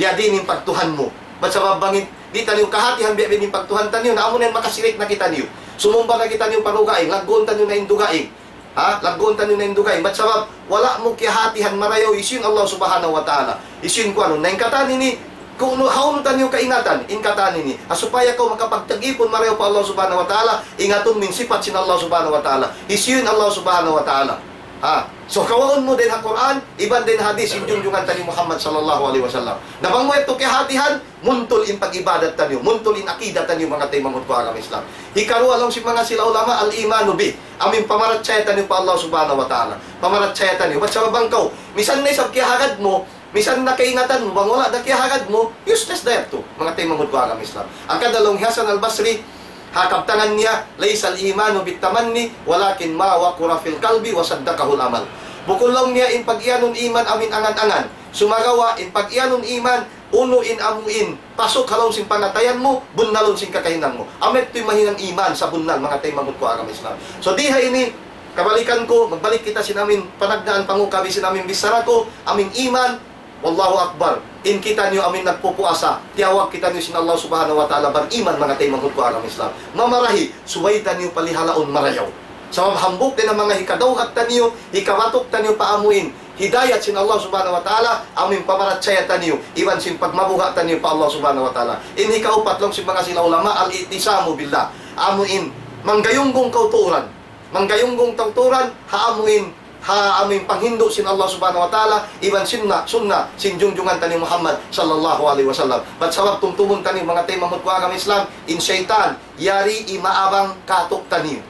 Biya' diin in pagtuhan mu. Bat sabab bang in, di' taniyu kahatihan biya' diin in pagtuhan taniyu, na amu na yan makasirik na kitaniyu. Sumumba na kitaniyu pa dugaing, lagguun taniyu na in dugaing. Ha? Lagguun taniyu na in dugaing. Bat sabab, wala' mu kiyahatihan marayaw hisiyu in Allah Subhanahu wa Ta'ala. Hisiyu in kuwanun. Na in katan ini, kunu' hawnu taniyu kaingatan, in katan ini. Ha supaya kaw makapagtag-ipun marayaw pa Allah Subhanahu wa Ta'ala, ingatun mu in sipat sin Allah Subhanahu wa Ta'ala. Hisiyu in Allah Subhanahu wa Ta'ala. Ha? So, kawaun mu dayn ha Qur'an, iban dayn ha hadith, in junjungan taniyu Muhammad sallallahu alayhi wasallam. Na bang mu yadtu kiyahatihan, muntul in pag-ibadat taniyu, muntul in akida taniyu, manga taymanghud ku agama Islam. Hikaruwa laung sin manga sila ulama, الإيمان به. Amu in pamarachaya taniyu pa Allah Subhanahu wa Ta'ala. Pamarachaya taniyu. Bat sabab bang kaw, misan na isab kiyahagad mu, misan na kaingatan mu, bang wala' da kiyahagad mu, useless da yadtu, manga taymanghud ku agama Islam. Hangkan laung hi Hasan al-Basri, ha kabtangan niya, ليس الإيمان بالتمني، ولكن ما وقر في القلب وصدقه العمل. Bukun laung niya in pag-iyanun iman amu in angan-angan. Sumagawa', in pag-iyanun iman, unu in amu in pasuk ha lawm sin pangatayan mu, bunnalun sin kakahinang mu. Amu yadtu in mahinang iman sabunnal, manga taymanghud ku agama Islam. So, di ha ini, kabalikan ku, magbalik kita sin amu in panagnaan, pangukabi sin amu in bichara ku, amu in iman, Allahu Akbar. In kitaniyu amu in nagpupuasa, tiyawag kitaniyu sin Allah Subhanahu wa Ta'ala bariman, manga taymanghud ku agama Islam. Mamarahi, subay taniyu palihalaun marayaw. Sabab hambuuk dayn ha manga hikadawhat taniyu, hikabatuk taniyu pa amu in hidayat sin Allah Subhanahu wa Ta'ala, amu in pamarachaya taniyu, iban sin pagmabuga' taniyu pa Allah Subhanahu wa Ta'ala. In hikaupat laung sin manga sila ulama, الاعتصام بالله. Amu in manggayunggung kauturan. Manggayunggung kauturan, ha amu in, ha amu in panghindu' sin Allah Subhanahu wa Ta'ala, iban sunna, sunna sin junjungan taniyu Muhammad sallallahu alayhi wasallam. Bat sabab tumtumun taniyu, manga taymanghud ku agama Islam, in saytan, yari imaabang kātu'niyu.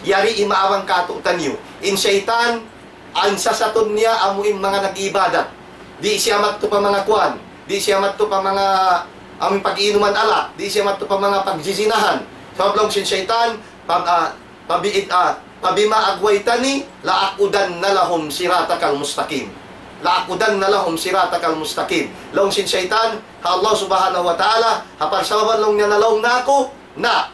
Yari imaabang kātu'niyu. In saytan, in sasatun niya amu in manga nag-iibadat. Di' siya madtu pa manga kuwan. Di' siya madtu pa manga amu in pag-iinuman alak. Di' siya madtu pa manga pagjizinahan. Sabab laung sin saytan, pag, ah, pabiit, ah, فبما أغويتني لأقعدن لهم صراطك المستقيم. لأقعدن لهم صراطك المستقيم. Laung sin saytan, ha Allah Subhanahu wa Ta'ala, ha parsababan laung niya nalaung na aku, na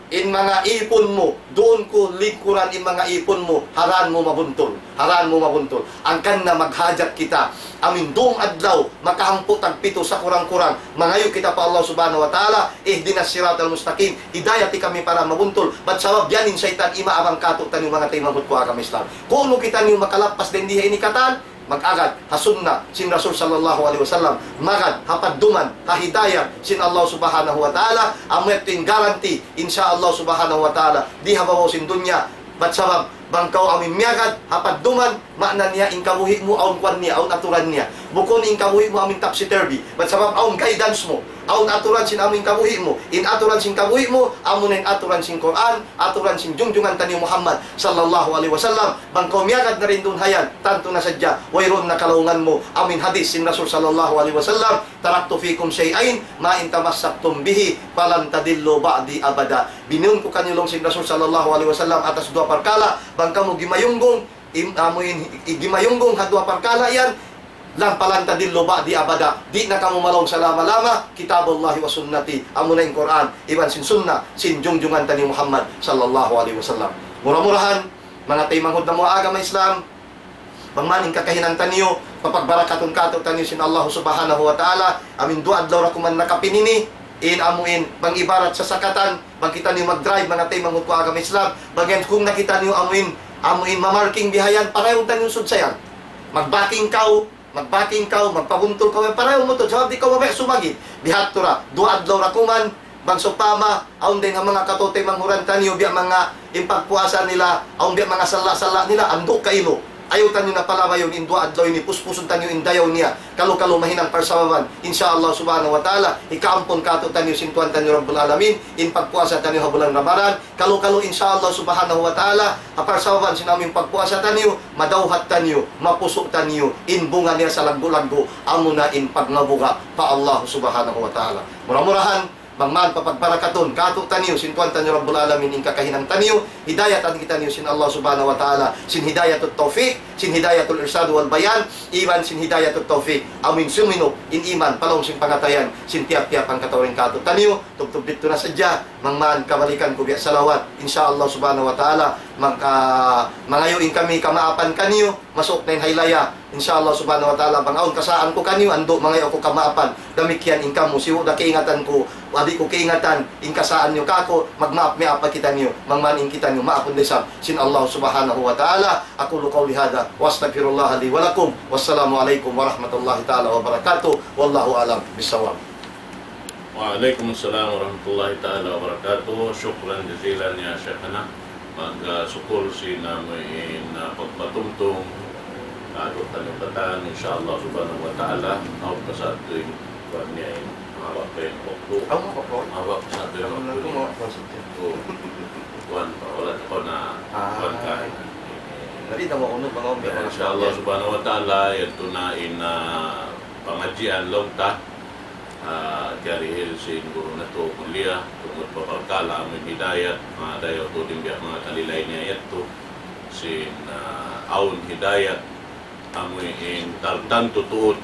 in manga ipun mu, duun ku lingkuran in manga ipun mu, ha dān mu mabuntul, ha dān mu mabuntul. Hangkan na maghajat kita, amu in dum adlaw, makahangpu' tagpitu sakurang-kurang, mangayu' kita pa Allah Subhanahu wa Ta'ala, اهدنا الصراط المستقيم, hidayati kami pa dān mabuntul. Bat sabab yan in saytan imaabang kātu'niyu, manga taymanghud ku agama Islam. Kunu' kitaniyu makalappas dayn di ha ini katan, mag-agad ha sunna sin Rasul sallallahu alayhi wasallam, magad ha padduman, ha hidayat sin Allah Subhanahu wa Ta'ala, amu yadtu in guarantee, insha Allah Subhanahu wa Ta'ala, di ha babaw sin dunya. Bat sabab, bang kaw amu in miyagad ha padduman, maana niya in kabuhi' mu awn kuwan niya, awn aturan niya. Bukun in kabuhi' mu amu in topsy-turvy. Bat sabab awn guidance mu, awn aturan sin amu in kabuhi' mu. In aturan sin kabuhi' mu, amu na in aturan sin Qur'an, aturan sin junjungan taniyu Muhammad sallallahu alayhi wasallam. Bang kaw miyagad na dayn duun ha yan, tantu na sadja, wayruun na kalaungan mu amu in hadith sin Rasul sallallahu alayhi wasallam, تركت فيكم شيئين ما إن تمسكتم بهما فلن تضلوا بعدي أبدا. Biyun ku kaniyu laung sin Rasul sallallahu alayhi wasallam atas duwa parkala', bang kamu gimayunggung, im-, amu in, i-, gimayunggung ha duwa parkala' yan, فلن تضلوا بعدي أبدا. Di' na kamu malaung salama-lama, كتاب الله وسنتي, amu na in Qur'an, iban sin sunna, sin junjungan taniyu Muhammad sallallahu alayhi wasallam. Mura-murahan, manga taymanghud namu' agama Islam, bang man in kakahinang taniyu, papagbarakatun kātu'niyu sin Allah Subhanahu wa Ta'ala, amu in duwa adlaw ra kuman nakapin ini, In amuin, bang ibarat sasakatan, bang kitaniyu mag-drive, manga taymanghud ku ha agama Islam, bang yan kung nakita niyu amuin, amuin mamarking bihayan, parayun taniyu sudsayan. Mag-backing kaw, mag-backing kaw, magpabuntul kaw, parayun mu tuud, sabab di' kaw mabaya' sumagid. Biya' hādtu ra, duwa adlaw ra kuman, bang sawpama, awn dayn ha manga kataw-taymanghuran taniyu, biya' manga in pagpuasa nila, awn biya' manga salla'-salla' nila, andu' kailu. Ayaw taniyu na palabayun in duwa adlaw ini, puspusun taniyu in dayaw niya. Kalu-kalu mahinang parsababan. Insya Allah subhanahu wa ta'ala, hikaampun kātu'niyu sin Tuhan taniyu Rabbul Alamin, in pagpuasa taniyu ha bulan Ramadan. Kalu-kalu insya Allah subhanahu wa ta'ala, ha parsababan sin amu in pagpuasa taniyu, madawhat taniyu, mapusu' taniyu, in bunga niya salaggu'-laggu', amuna in pagmabuga' pa Allah subhanahu wa ta'ala. Mura-murahan, bang man papagbarakatun kātu'niyu sin Tuhan taniyu Rabbul Alamin in kakahinang taniyu, hidayatan kitaniyu sin Allah subhanahu wa ta'ala, sin hidayatut tawfiq, sin hidayatul irsyad wal bayan, iban sin hidayatut tawfiq, amuin suminup in iman, pa lawm sin pangatayan, sin tiyap-tiyap hangkatau dayn kātu'niyu. Tubtub didtu na sadja, bang man kabalikan ku biya' salawat, insya Allah subhanahu wa ta'ala, maka, mangayu' in kami kamaapan kaniyu, masuuk na in haylaya. Insya Allah subhanahu wa ta'ala, bang awn kasaan ku kaniyu, andu' mangayu' aku kamaapan. Damikkiyan in kamu, sibu' da kaingatan ku, wa di' ku kaingatan, in kasaan niyu kāku', magmaap-maap pa kitaniyu, bang man in kitaniyu, maapun da isab sin Allah subhanahu wa ta'ala. أقول قولي هذا وأستغفر الله لي ولكم. والسلام عليكم ورحمة الله تعالى وبركاته. والله أعلم بالصواب. وعليكم السلام ورحمة الله تعالى وبركاته. شكرا جزيلا يا شيخنا. Magsukul sin amuin, ah, pagpatumtum. Aduh, kalimpatan, insya Allah subhanahu wa ta'ala. Aw, pasal tu in kuwan niya in mahaba' pa in waktu. Aw, mahaba' pa. Mahaba' pasal tu in waktu niya. Aw, mahaba' pa. Kuwan pa, wala' pa na, ah, kuwan ka. Jadi, tama ko, no, bang, ya, insya Allah subhanahu wa ta'ala, yadtu na in, ah, pangadjian laung ta. Ah, kiyarihil sin guru natu' mulia, tungud pa parkala' amuin hidayat, manga dayaw tuud in biya' manga kalilay niya yadtu, sin, ah, awn hidayat, amuin tartantu tuud,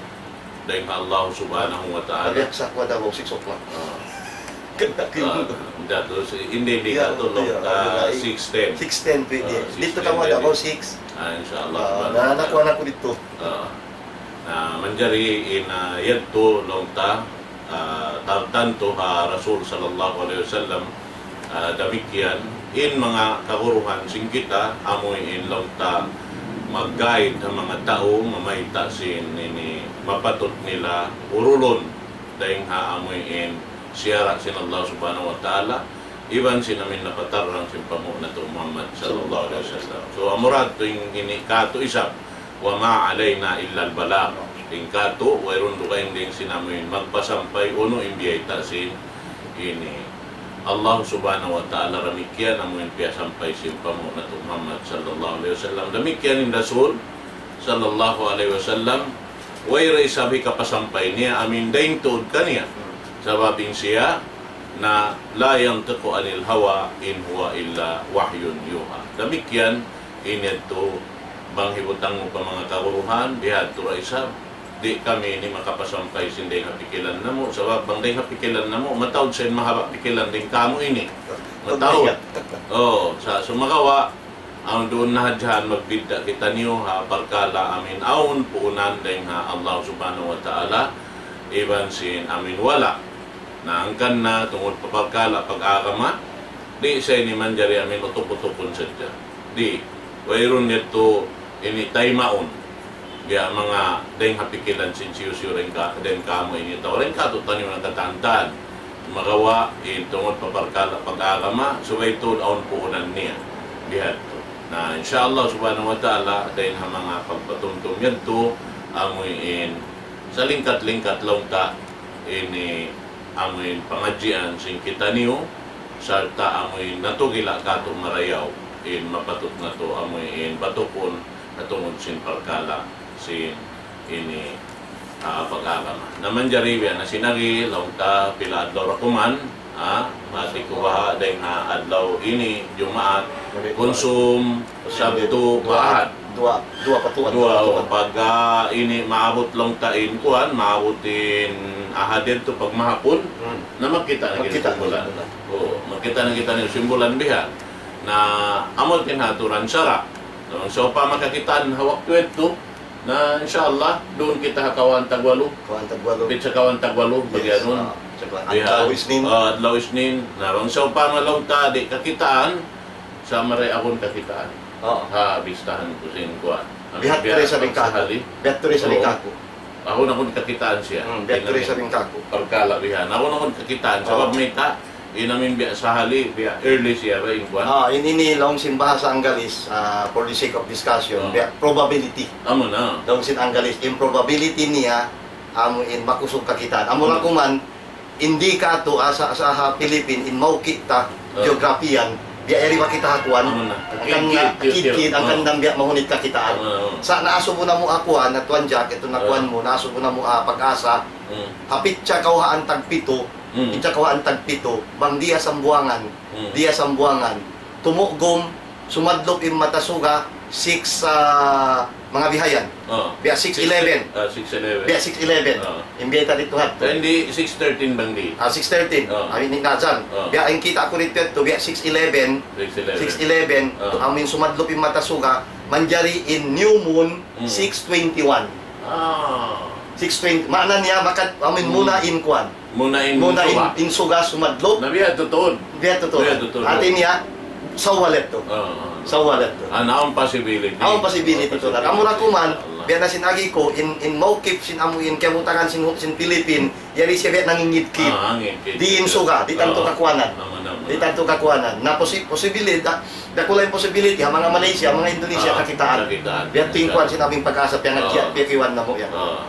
dayn ha Allah subhanahu wa ta'ala. Pag-yaksa ku ada ko six o'clock. Ah. Kanta kaw. Ah, hindi, hindi, hindi ka tulog, ah, six ten. Six ten, pwede. Ah, dito ka mo ada ko six. Ah, insya Allah. Ah, na, nakuha na ko dito. Ah. Na manjari in, ah, yadtu laung ta, ah, tartantu ha Rasul sallallahu alayhi wasallam, ah, damikkiyan in manga kaguruhan sin kita, amuin laung ta mag-guide ha manga tau, mamayta' sin ini mapatut nila urulun, dayn ha amuin siyara' sin Allah subhanahu wa ta'ala, iban sin amuin napatarrang sin panghu' natu' Muhammad sallallahu alayhi wasallam. So, amura tuud in ini kātu' isab, وما علينا إلا البلاغ. In kātu', wayruun dugaing dayn sin amuin magpasampay unu in biyayta' sin ini. Allah subhanahu wa ta'ala damikkiyan amuin piyasampay sin panghu' natu' Muhammad sallallahu alayhi wasallam. Damikkiyan in Rasul sallallahu alayhi wasallam, way da isab hikapasampay niya amuin dayn tuud kaniya. Sabab in siya na لا ينطق عن الهوى إن هو إلا وحي يوحى. Damikkiyan in yadtu, bang hibutang mu pa manga kaguruhan, bihadtu da isab, di' kami ini makapasampay sin dayn ha pikilan namu', sabab bang dayn ha pikilan namu', mataud sa in mahaba' pikilan dayn kāmu' ini. Mataud. Oh, sa' sumagawa', awn duun na hadja magbidda' kitaniyu ha parkala' amuin awn puunan dayn ha Allah subhanahu wa ta'ala, iban sin amuin wala'. Na hangkan na tungud pa parkala' pag-agama, di' sa ini manjari amuin utuk-utukun sadja. Di', wayruun yadtu ini taymaun. Biya' manga dayn ha pikilan sin hisiyu-siyu dayn ka, dayn kāmu' ini tau. Dayn kātu'niyu na katan-katan. Sumagawa', in tungud pa parkala' pag-agama, subay tuud awn puunan niya. Bihadtu. Na, insya Allah subhanahu wa ta'ala, dayn ha manga pagpatumtum yadtu, amuin salingkat-lingkat laung ta, ini amuin pangadjian sin kitaniyu, sarta' amuin natugila' kātu' marayaw, in mapatut natu' amuin batukun, ha tungud sin parkala' sin ini, ah, pag-agama. Na manjari biya' na sin agi, laung ta pila adlaw ra kuman, ah, mati ku baha' dayn ha adlaw ini, Jumaat, Kunsum, Sabtu, Ahad. Duwa, duwa pa tuwan. Duwa, pag, ah, ini maabut laung ta in kuwan, maabut in Ahad yadtu pag mahapun, na magkita' na kita simbulan. Oo, magkita' na kita simbulan biha'. Na amu in aturan sara'. So, sawpama kakitaan ha waktu yadtu, na insya Allah, duun kita ha kawhaan tagwalu. Kawhaan tagwalu. Hapit sin kawhaan tagwalu, yes, bagianun. Ah. Adlaw Isnin. Ah, adlaw Isnin. Na, bang sawpama laung ta di' kakitaan, sa' mari akun kakitaan. Oo. Ha, bistahan ku sin kuwan. Biya' ha tuud sa bingkaku. Biya' ha tuud sa bingkaku. Akun, akun kakitaan siya. Hmm, biya' ha tuud sa bingkaku. Parkala' bihan. Akun, akun kakitaan. Sabab mayta', in amin biya' sahali, biya' early siya ba, in kuwan? Ah, in ini laung sin bahasa Anggalis, ah, for the sake of discussion, biya' probability. Amu na. Laung sin Anggalis, in probability niya, amu in makusug kakitaan. Amu ra kuman, in di' katu', asa, asa ha Philippine, in mawki' ta, geography yan, biya' yari ba kita ha kuwan? Amu na. Hangkan na, kid-kid, hangkan na biya' mahunit kakitaan. Amu na, amu na. Sa' naasubu namu' ha kuwan, ha Tuan Jack, itu na kuwan mu, naasubu namu' ha Pag-asa. Hmm. Ha pitsa kawhaan tagpitu, pitsa kawhaan tagpitu, bang di' ha Sambuwangan, di' ha Sambuwangan, tumugum, sumadlup in mata suga, six, ah, manga bihayan. Oo. Biya' six eleven. Ah, six eleven. Biya' six eleven. Oo. In biya' ta didtu hadtu. Hindi, six thirteen bang di'? Ah, six thirteen. Oo. Amin in nazan. Oo. Biya' in kita' ku didtu hadtu, biya' six eleven. Six eleven. Six eleven. Oo. Tu-, amin sumadlup in mata suga, manjari in new moon, six twenty-one. Ah. Six twenty. Maana niya, makat, amin muna in kuwan. Muna in suga. Muna in, in suga sumadlup. Na biya' tuud. Biya' tuud. Biya' tuud. Hati niya, sawal yadtu. Oo, oo. Sawal yadtu. Ah, awn possibility. Awn possibility tuud. Awn possibility. Amu ra kuman, insya Allah, biya' na sin agi ku, in, in mawkif sin amu in kiyabutangan sin, sin Philippine, yari siya biya' nangingidkid. Ah, nangingidkid. Di' in suga, di' tantu kakuwanan. Amu na, amu na. Di' tantu kakuwanan. Na posi-, possibility, da-, dakula' in possibility, ha manga Malaysia, manga Indonesia, kakitaan. Kakitaan. Biya' tuud in kuwan sin amin Pag-asa, piyangadji', piyakiwan namu' yan. Oo.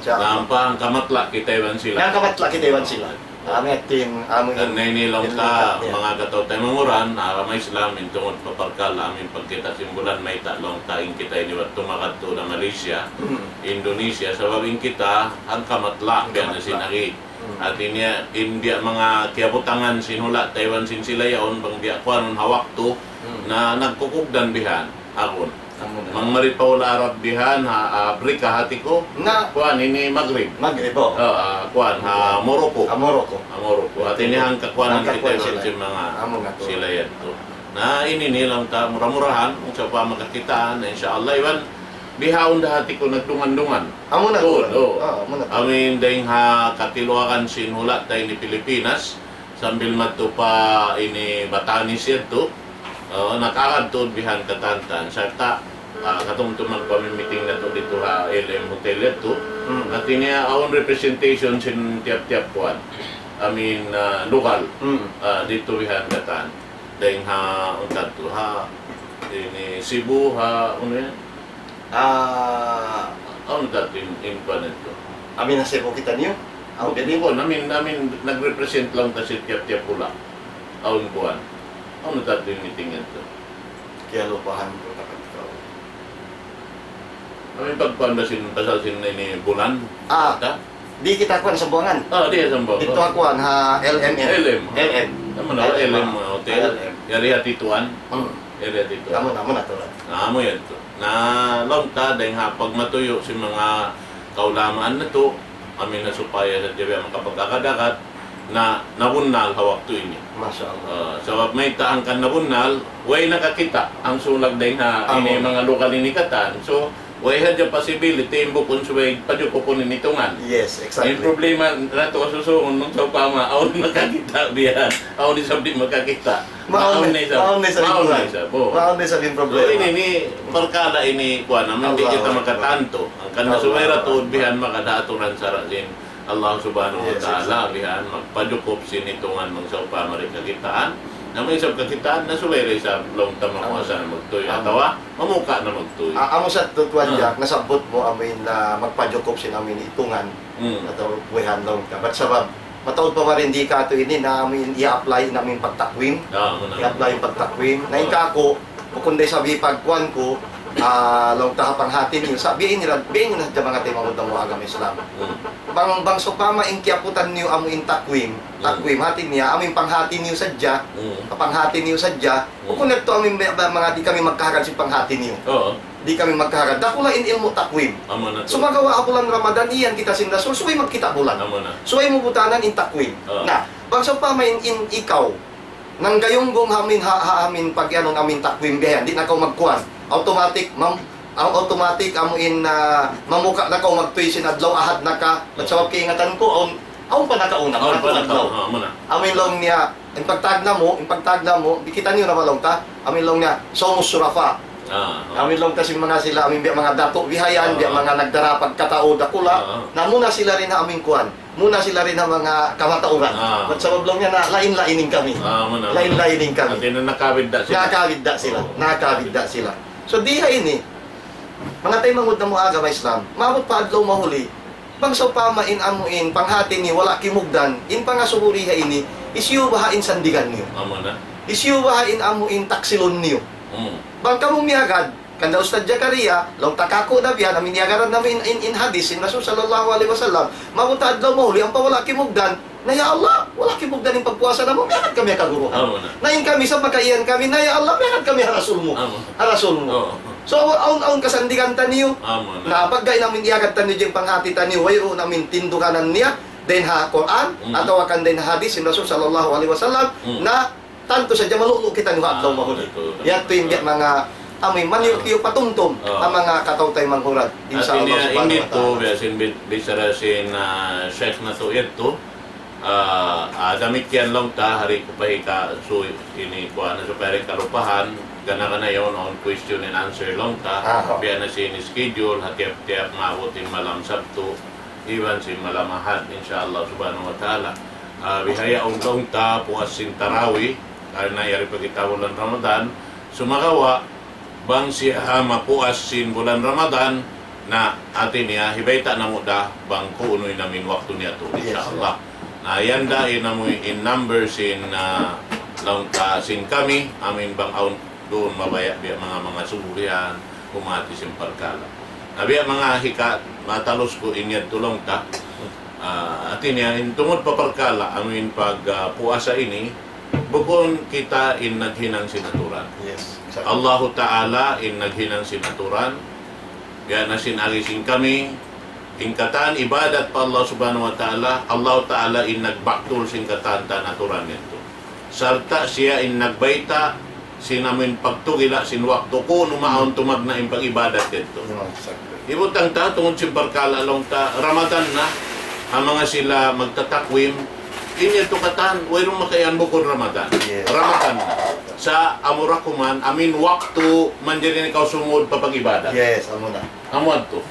Insya Allah. Na ampa hangkamatla' kita iban sila. Hangkamatla' kita iban sila. Amu in, amu in. Karna' ini laung ta, manga kataw-taymanghuran, agama Islam, in tungud pa parkala' amu in pagkita' sin bulan, mayta' laung ta in kita ini waktu makadtu na Malaysia, Indonesia, sabab in kita, hangkamatla', biya' na sin agi. Hati niya, in biya' manga kiyabutangan sin hula' ta iban sin sila yaun, bang biya' kuwanun ha waktu, na nagkukugdan bihan, akun. Amu na. Bang mari pa hula' Arab bihan, ha Africa, hati ku. Na. Kuwan, ini Maghrib. Maghrib, oo. Ah, ah, kuwan, ha Morocco. Ha Morocco. Ha Morocco. Hati niya hangkakuwanan kita iban sin manga sila yadtu. Na ini ini laung ta mura-murahan, kung sawpama kakitaan, na insya Allah, iban bihaun da hati ku nagdungan-dungan. Amu na tuud, oo. Ah, amu na tuud. Amu in dayng ha katiluagan sin hula' ta ini Pilipinas, sambil madtu pa ini Batanes yadtu. Oo, nakaagad tuud bihan katantan. Sarta', ah, katumtuman ku amu in meeting natu' didtu ha L M Hotel yadtu. Hmm. Hati niya awn representation sin tiyap-tiyap kuwan. I mean, ah, lugal. Hmm. Ah, didtu bihan katan. Dayng ha, untat tu, ha, ini Cebu, ha, unu yan? Ah, awn tat in, in kuwan yadtu. Amu in ha Cebu kitaniyu? Awn bukun, amu in, amu in nag-represent laung ta sin tiyap-tiyap hula'. Awn kuwan. Awn tat in meeting yadtu. Kiyalupahan ku na katu'. Amu in pagkuwan da sin, pasal sin ini bulan. Ah. Di' kita kuwan Sambuwangan. Ah, di' Sambuwangan. Didtu ha kuwan, ha L M. L M. L M. Amu na, L M, L M, ah, hotel. L M. Yari ha Tetuan. Hmm. Yari ha Tetuan. Amu na, amu na tuud. Na, amu yadtu. Na, laung ta, dayng ha pagmatuyu' sin manga kaulamaan natu', amu in ha supaya sadja biya' makapag-agad-agad, na nabunnal ha waktu ini. Masha Allah. Ah, sabab mayta' hangkan nabunnal, way nakakita' in sulag dayng ha ini manga lugal ini katan. So, way hadja possibility, in bukun subay pajukupun in itungan. Yes, exactly. In problema natu' kasusungun, bang sawpama, awn makakita' biya' yan, awn isab di' makakita'. Mawn na isab. Mawn na isab in problema. Mawn na isab in problema. So, ini, ini, parkala' ini, kuwan, amu in di' kita makatantu. Hangkan na subay ra tuud bihan makadaturan sara' sin Allah Subhanahu wa Ta'ala, bihan magpajukup sin itungan bang sawpama di' kakitaan. Na amu isab kakitaan na subay ra isab laung ta mamuasa na magtuy. Atawa mamuka na magtuy. Ah, amu sa tuud, Tuan Jack, nasabbut mu amu in, ah, magpajukup sin amu in itungan. Hmm. Atawa buhian laung ta. Bat sabab, mataud pa wari di' katu' ini na amu in i-apply in amu in pagtakwim. Ah, amu na. I-apply in pagtakwim. Na in kaku', bukun da isab pagkuwan ku, ah, laung ta ha panghati niyu. Sa' biya' ini ra, biya' ini na hadja manga taymanghud namu' agama Islam. Hmm. Bang, bang sawpama in kiyaputan niyu amu in takwim, takwim hati niya, amu in panghati niyu sadja, panghati niyu sadja, bukun na tuud amu in ba-, ba-, manga di' kami magkahagad sin panghati niyu. Oo. Di' kami magkahagad. Dakula' in ilmu' takwim. Amu na tuud. Sumagawa' ha bulan Ramadan, iyan kita sin Rasul, subay magkita' bulan. Amu na. Subay mu butanan in takwim. Oo. Na, bang sawpama in, in ikaw, nanggayunggong ha amu in, ha, ha amu in pag-, anu, amu in takwim biya' yan, di' na kaw magkuwan. Automatic, mam-, au-, automatic, amu in, ah, mamuka na kaw magtuy sin adlaw Ahad na ka. Bat sabab kaingatan ku, awn, Awn pa nakauna, awn pa nakauna, ha, muna. Amu in laung niya, in pagtagna mu, in pagtagna mu, di' kitaniyu na ba laung ta? Amu in laung niya, صوم الشرفاء. Ah, ah. Amu in laung ta sin manga sila, amu in biya' manga datu' bihayan, ah, biya' manga nagdara pagkatau dakula'. Ah, ah. Na muna sila dayn ha amu in kuwan. Muna sila dayn ha manga kamatauran. Ah. Bat sabab laung niya na lain-lain in kami. Ah, muna, muna. Lain-lain in kami. Hati niya nakabidda' sila. Nakabidda' sila. Oo. Nakabidda' sila. So, di ha ini, manga taymanghud namu' agama Islam, maabut pa adlaw mahuli, bang sawpama in amu in panghati niyu wala' kimugdan, in pangasubu di ha ini, hisiyu baha' in sandigan niyu? Amu na. Hisiyu baha' in amu in taksilun niyu? Hmm. Bang kamu miyagad, kan da Ustadz Jakaria, laung ta kaku' da biya' na miyagaran namu' in, in, in hadis, in Rasul sallallahu alayhi wasallam, maabut adlaw mahuli, ampa wala' kimugdan, na, "Ya Allah, wala' kimugdan in pagpuasa namu', miyagad kami ha kaguruhan." Amu na. Na in kami sa' makaiyan kami, na, "Ya Allah, miyagad kami ha Rasul mu." Amu. Ha Rasul mu. Oo. So, awn, awn kasandigan taniyu. Amu na. Na pagga in amu in iyagad taniyu, in panghati taniyu, wayruun amu in tinduganan niya, dayn ha Qur'an, mm, atawa kan dayn ha hadis sin Rasul sallallahu alayhi wasallam, mm, na tantu sadja malu'lu' kitaniyu ha adlaw mahuli. Ah, betul, betul. Yadtu in biya' manga amu in maniyuk-iyuk patumtum, ah, ha manga kataw-taymanghuran. Insya Allah subhanahu wa ta'ala. Hati niya, in didtu, biya' sin bi-, bichara sin, ah, Sheikh natu' yadtu, ah, ah, damikkiyan laung ta, hari ku pa hika, su-, ini, kuwan na supaya di' kalupahan, gana-gana yaun, awn question and answer laung ta, ah, biya' na sin schedule, ha tiyap-tiyap maabut in malam Sabtu, iban sin malam Ahad, insya Allah subhanahu wa ta'ala. Ah, bihaun laung ta puas sin tarawih, karna' yari pa kita bulan Ramadan. Sumagawa', bang siya mapuas sin bulan Ramadan, na hati niya, hibayta' namu' da, bang kuunu in amu in waktu niya tu, yes, insya Allah. Na yan da in amu in number sin, ah, laung ta sin kami, amu in bang awn duun mabaya' biya' manga, manga subuhian, humati sin parkala'. Na biya' manga hika, matalus ku in yadtu laung ta. Ah, hati niya, in tungud pa parkala', amu in pag, ah, puasa ini, bukun kita in naghinang sin aturan. Yes, exactly. Allahu Ta'ala in naghinang sin aturan. Biya' na sin agi sin kami, in katan ibadat pa Allah Subhanahu wa Ta'ala, Allahu Ta'ala in nagbaktul sin katan-katan aturan yadtu. Sarta' siya in nagbayta' sin amu in pagtugila' sin waktu kuunu maawn tumagna' in pag-ibadat yadtu. Yes, exactly. Hibutang ta, tungud sin parkala' laung ta, Ramadan na, ha manga sila magtatakwim, in yadtu katan, wayruun makaiyan bukun Ramadan. Yes. Ramadan na. Sa' amura kuman, amu in waktu, manjari na kaw sumud pa pag-ibadat. Yes, amu na. Amu yadtu.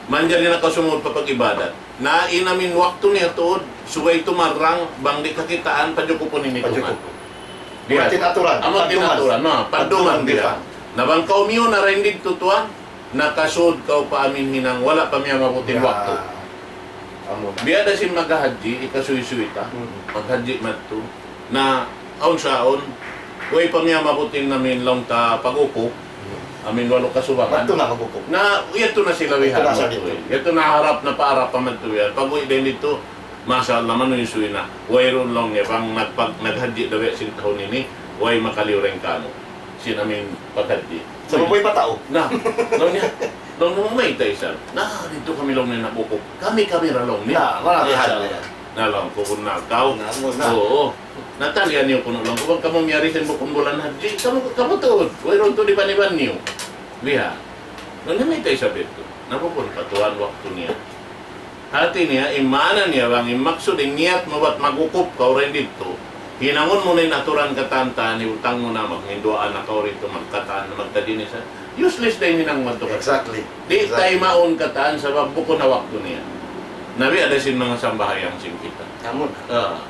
Manjari na kaw sumud pa pag-ibadat. Na in amu in waktu niya tuud, subay tumarrang, bang di' kakitaan, pajukupun ini tuud. Pajukupun. Biya'. Amu in aturan. Amu in aturan, na, padduman biya'. Padduman biya'. Na bang kaw miyuna dayn didtu tuwan, nakasud kaw pa amu in hinang, wala' pa miyamabut in waktu. Amu. Biya' da sin maghahadji, hikasuysuy ta. Hmm. Maghadji madtu. Na, awn sa awn, way pa miyamabut in amu in laung ta pag-ukup, amu in walu' kasubangan. Madtu na pag-ukup. Na, yadtu na sila bihan. Yadtu na sa madtu, didtu. Yadtu na harap na pa harap pa madtu yan. Pag-uwi' dayn didtu, masha Allah, manuysuy na. Wayruun laung niya, bang nagpag-, naghadji da biya' sin tahun ini, way makaliyu dayn kanu'. Sin amu in paghadji. Sa' mabuhay pa tau. Na, laung niya, laung niya, mayta' isab. Na, didtu kami laung niya nag-ukup. Kami, kami ra laung niya. Na, wala' na hadji. Na laung ku, bukun na tau. Na, bukun na. Oo. Na talian niyu kunu' laung ku, bang kamu miyari sin bukun bulan hadji, kamu, kamu tuud. Wayruun tuud iban-iban niyu. Biya'. Laung niya, mayta' isab yadtu. Na bukun pa tuwan waktu niya. Hati niya, in maana niya bang, in maksud, in niyat mu bat mag-ukup kaw dayn didtu. Hinangun mu na in aturan katan-katan, hibutang mu na, maghinduwaa na kaw didtu, magkatan, magkadini sa. Useless da in hinang mu yadtu katan. Exactly. Di' taymaun katan, sabab bukun na waktu niya. Na biya' da sin manga sambahayang sin kita. Amu na. Ah.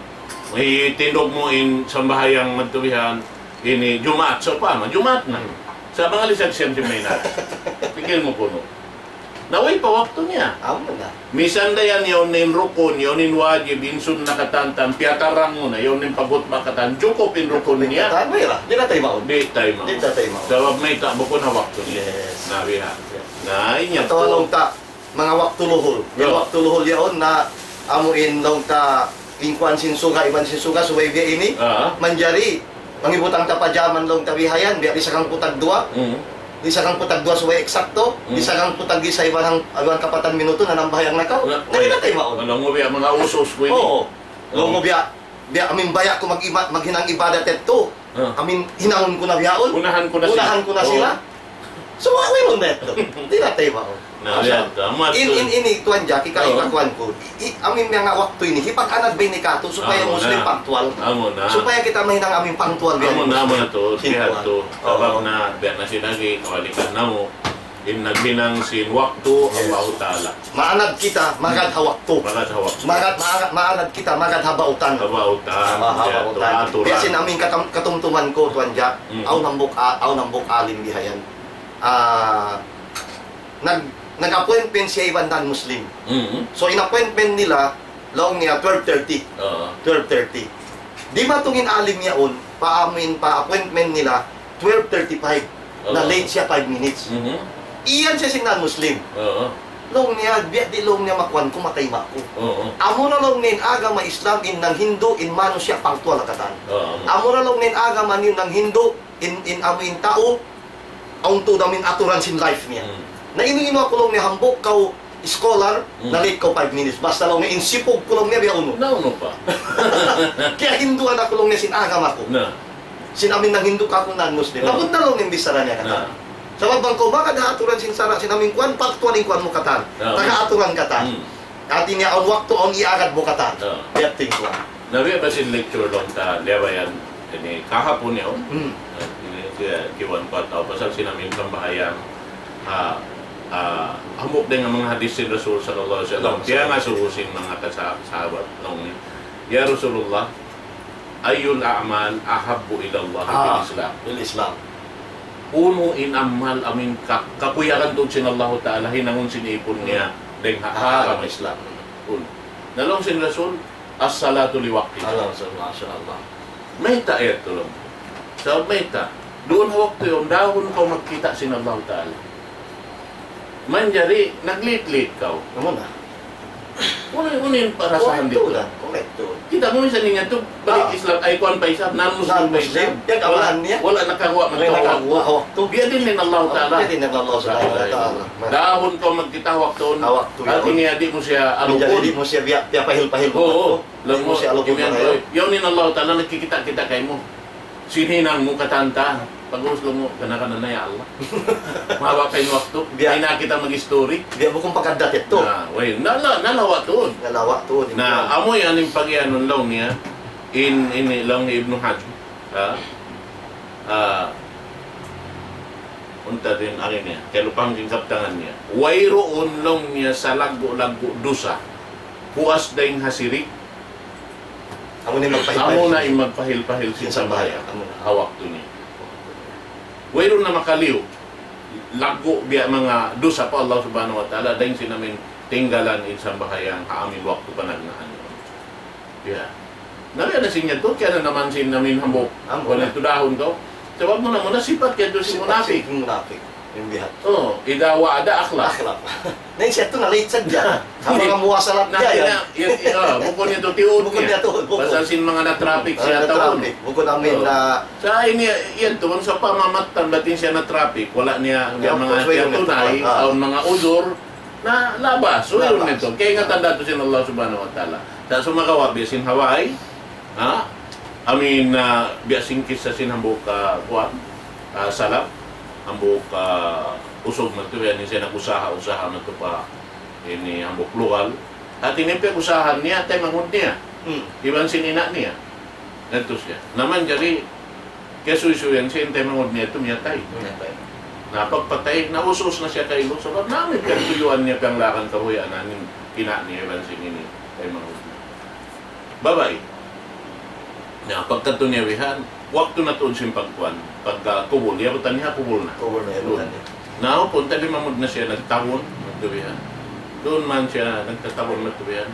Itindug mu in sambahayang madtu bihan, ini Jumaat, sawpama, Jumaat na. Hmm. Sa' manga lisag siyam sin maynila. Pikil mu kunu'. Na way pa waktu niya. Amu na. Misan da yan, yaun in rukun, yaun in wajib, in sunna katan-katan, piyatarrang mu na, yaun in paghutba katan, jukup in rukun niya. Katan, way ra. Di' na taymaun. Di' taymaun. Di' na taymaun. Sabab mayta', bukun na waktu niya. Yes. Na biha'. Yes. Na, in yan. Atawa laung ta, manga waktu luhul. In waktu luhul yaun na, amu in laung ta, in kuwan sin suga, iban sin suga, subay biya' ini. Ah. Manjari, manghibutang ta pa jaman laung ta bihayan, biya' di' sakangkutag duwa. Mm. Di' sakangkutag duwa subay eksakto, di' sakangkutag isa iban hang, iban kapatan minuto, nanambahayang na kaw. Na, di' na taymaun. Laung mu biya' manga usus ku ini. Oo. Laung mu biya', biya' amu in baya' ku mag-ima-, maghinang ibadat yadtu. Ah. Amu in hinangun ku na bihaun. Unahan ku na sila. Unahan ku na sila. Oo. So, wa-, wayruun na yadtu. Di' na tayu ba? Na, Masya Allah. Yadtu. Amat In, in, ini, Tuan Jack, ika-, Oo. ikakuan ku. I, amin manga waktu ini, hipag-anad ba ini katu', supaya Amu Muslim na. Pagtual. Amu na. Supaya kita mahinang amin pagtual biya' Amu na, Muslim. Amu na tu, Sin biya' tuan. Tu. Oo. Sabab na, biya' na sin agi, kawalikan namu'. In naghinang sin waktu, Yes. Allahu Ta'ala. Maanad kita, magad ha waktu. Magad ha waktu. Magad, ma-, maanad kita, magad ha bautan. Ha bautan. Ah, ha Biya' tu, bautan. Aturan. Biya' sin amin katam-, katumtuman ku, Tuan Jack. Mm. Awn hambuuk a-, awn hambuuk alim bihayan. Ah, nag-, nag-appointment siya iban non-Muslim. Mm. So, in appointment nila, laung niya twelve thirty. Oo. Twelve thirty. Dimatung in alim yaun, pa amin, pa appointment nila, twelve thirty-five. Oo. Na late siya five minutes. Mhm. Iyan siya sin non-Muslim. Oo. Laung niya, biya' di' laung niya makuan ku, matay ma aku. Oo. Amura laung niya in agama Islam, in nanghindu', in manusiya' pagtual ha katan. Oo. Amura laung niya in agama niyu nanghindu', in, in amu in tau, awn tuud amin aturan sin life niya. Hmm. Na inu-inu aku laung niya hambuuk kaw scholar, Hmm. na late kaw five minutes. Basta laung niya in sipug ku laung niya biya' unu. Na unu pa? Kiyahinduan aku laung niya sin agama ku. Na. Sin amin nanghindu' kaku' non-Muslim. Na. Labud na laung niya in bichara niya katan. Na. Sabab bang kaw magad ha aturan sin sara', sin amin kuan, pagtual in kuan mu katan. Na. Taga aturan katan. Hmm. Hati niya, awn waktu, awn iagad mu katan. Oo. Biya' ting kuan. Na biya' ba sin lecture laung ta, liyabayan, ini kahapun yaun. Hmm. Ah, ini siya, kiwan ku atawa pasal sin amin sambahayang. Ah, ah, hambuuk dayn ha manga hadith sin Rasul sallallahu alayhi wasallam. Sallallahu alayhi wasallam. Kiyasubu sin manga kasa-, sahabat laung niya. Ya Rasulullah, ayyul a'mal ahabbu ila Allah fil Ah, Islam? Fil Islam. Unu in amal amin ka-, kakuyagan tuud sin Allahu Ta'ala hinangun sin ipun niya dayn ha Ah, agama Islam. Unu. Na laung sin Rasul, as-salatu li waqtiha. Allah, Masya Allah. Mayta' yadtu laung. Sabab mayta'. Duun ha waktu yaun, dahun kaw magkita' sin Allahu Ta'ala. Manjari, nag-late-late kaw. Amu na. Unu, unu in parasahan Correct didtu? Tuud, ah. Correct tuud. Kita' mu minsan niya tu, balik Ah. Islam, ay kuwan pa isab, non-Muslim pa isab. Non-Muslim. Yan, Wala', kawahan niya. Wala' nakaguwa' Wala' magkawa'. nakaguwa' ha waktu. Biya' diin in Allah Ta'ala. Biya' diin in Allah Subhanahu wa Ta'ala. Dahun kaw magkita' ha waktu yaun. Ha waktu yaun. Hati niya di' mu siya Manjari alukun. Di' mu siya biya', biya' pahil-pahil Oo. waktu. Laung mu, Di' mu siya alukun imiyan marayaw. Ko, yaun in Allah Ta'ala nagkikita'-kita' kaymu. Sin hinang mu katan ta. Pag-ubus laung mu, kana-kana na ya Allah. Mahaba' pa in waktu. Biya'. Di' na kita mag-story. Biya' bukun pagkaddat yadtu. Na, way, nala-, nalawa' tuud. Nalawa' tuud. Na, amu yan in pagiyanun laung niya, in, ini laung ni Ibnu Hazm. Ha? Ah, unta' din ari niya, kalupahan ku in kabtangan niya. Wayruun laung niya salaggu'-laggu' dusa. Puas dayn ha sirik. Amu na in magpahil-pahil. Amu na in magpahil-pahil sin sambahayang. Amu na. Ha waktu niya. Wayruun na makaliyu. Laggu' biya' manga dusa pa Allah Subhanahu wa Ta'ala, dayn sin amin tinggalan in sambahayang ha amin waktu panagnaan. Ya. Na biya' na sin yadtu, kaya na naman sin amin hambuuk. Amu na. Wala' tu dahun kaw. Sabab muna-muna sipat yadtu sin munapik. Sipat sin munapik. In biya' ha. Oh, idha wa'ada akhlaf. Akhlaf. Na in siya tu na late sadja. Ha manga muwasalat Na niya yan. Yan, yan, bukun yadtu tiud niya. Bukun yadtu, bukun. Pasal sin manga na-traffic siya taun. Na-traffic. Bukun amin na. Sa' ini, yan tu, sa' pamamattan, bat in siya na-traffic, wala' niya, Na, manga pwede yun, tiyatunay, ah. Awn manga uzur, na labas, so, yun labas. Ito. Kaya ingatan da tu sin Allah Subhanahu wa Ta'ala. Sa' sumagawa', biya' sin Hawaii, ha? Amin, ah, biya' sin kissa sin hambuuk, ah, kuwan, ah, salaf, hambuuk, ah, usug madtu, yan, siya nag-usaha-usaha madtu pa, ini, hambuuk lugal. Hati niya piyag-usahan niya, taymanghud niya. Hmm. Iban sin ina' niya. Ngadtu siya. Na manjari, kiyasuysuyan siya, in taymanghud niya tu miyatay. Miyatay. Na pagpatay, nausus na siya kaylu, sabab na amin piyagtuyuan niya, piyanglakan kahuy-an niya, in ina' niya, iban sin ini, taymanghud niya. Babai. Na, pagkadtu niya bihan, waktu na tuud sin pagkuan, pagka kubul, yabutan niya kubul na. Kubul na, yabutan niya. Na, upun, tabi mamud na siya, nagtahun, madtu bihan. Duun man siya, nagtatahun, madtu bihan.